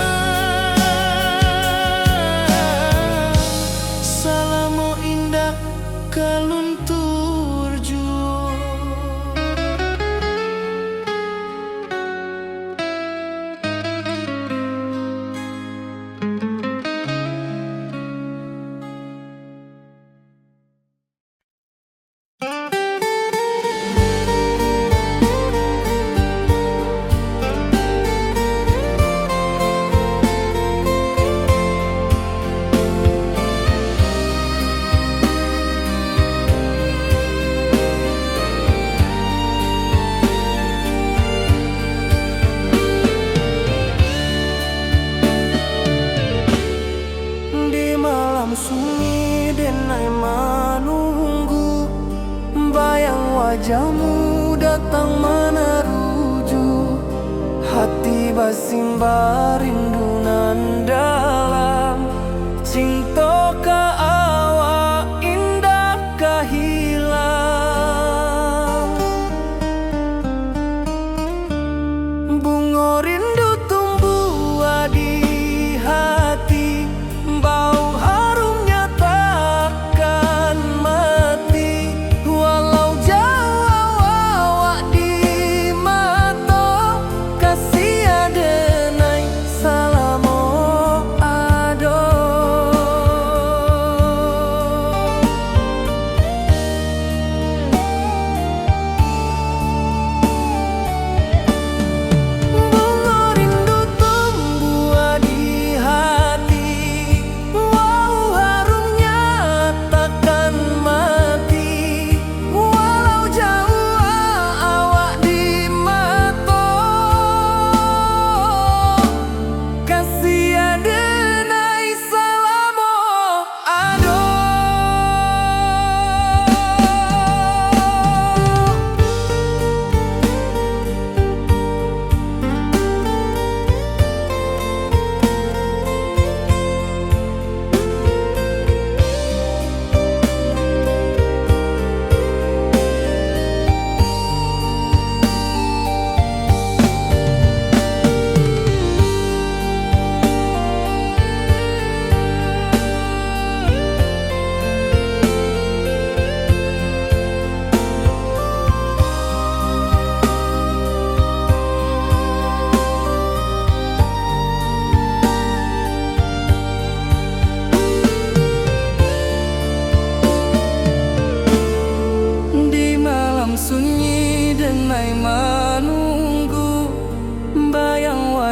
salamo indak ka luntur juo. Di malam sunyi denai manunggu, bayang wajahmu datang manaruju. Hati basimba rindu nan dalam, cinto ka awak indak ka hilang. Bungo rindu tumbuah di hati, bau harumnya takkan mati. Walau jauah awak di mato, kasiah denai sa-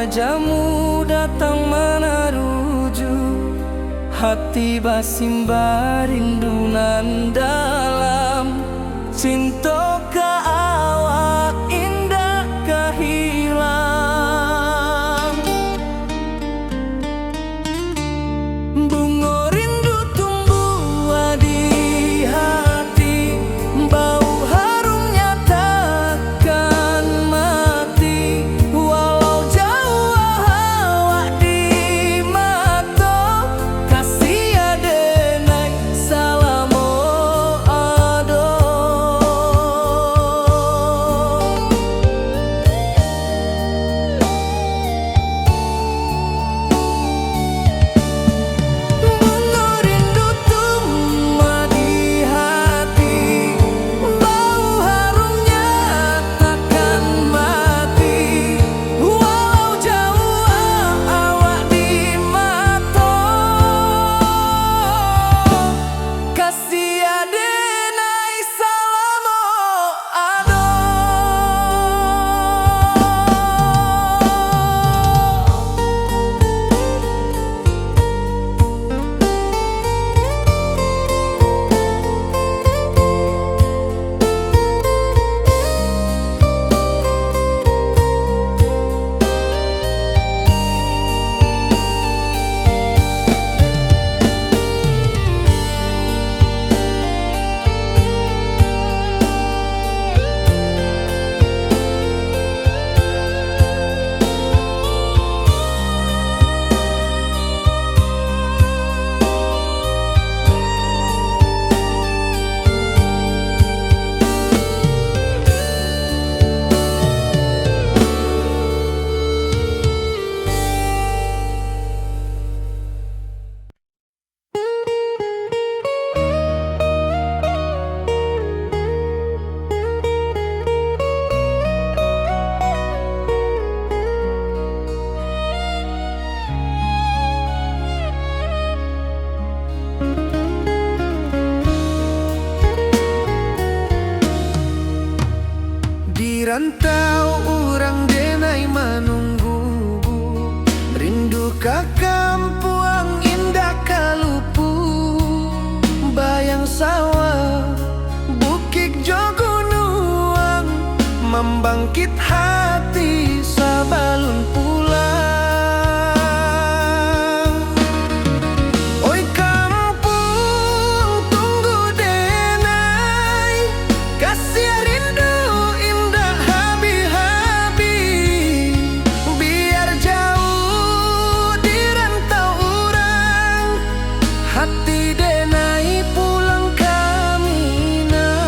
Jamu datang manaruju, hati basimbah rindu nan dalam. Cinto ka awak indak ka hilang. Bungo rindu tumbuah di hati, bau harumnya takkan mati. Walau jauah awak di mato, kasih ado nai salamo ado. Bungo rindu tumbuah di hati, bau harumnya takkan mati. Walau jauah awak di mato, kasih ado nai salamo ado. Di rantau urang denai manunggu, rindu ka kampuang indak ka lupu. Bayang sawah, bukik jo gunuang, mambangkit hati sabalun pulang. Oi kampuang, tunggu denai, kasiah rindu indak habih-habih. Biar jauah di rantau urang, hati denai pulang ka Minang.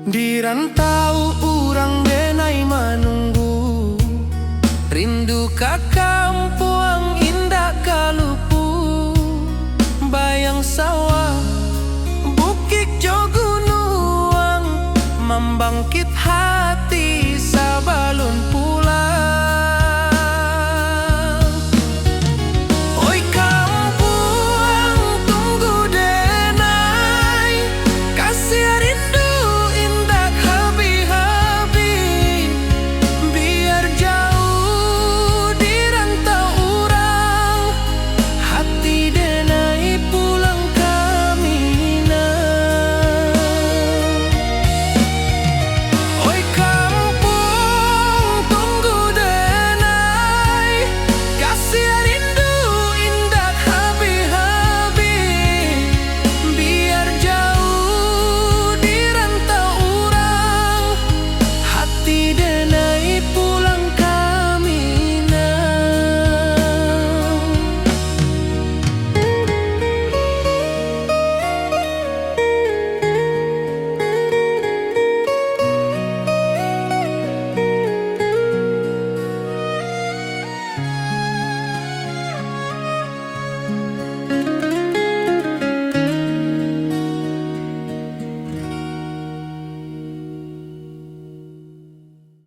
Di rantau urang denai manunggu, rindu ka kampuang indak ka lupu. Bayang sawah, bukik jo gunuang, mambangkit ha-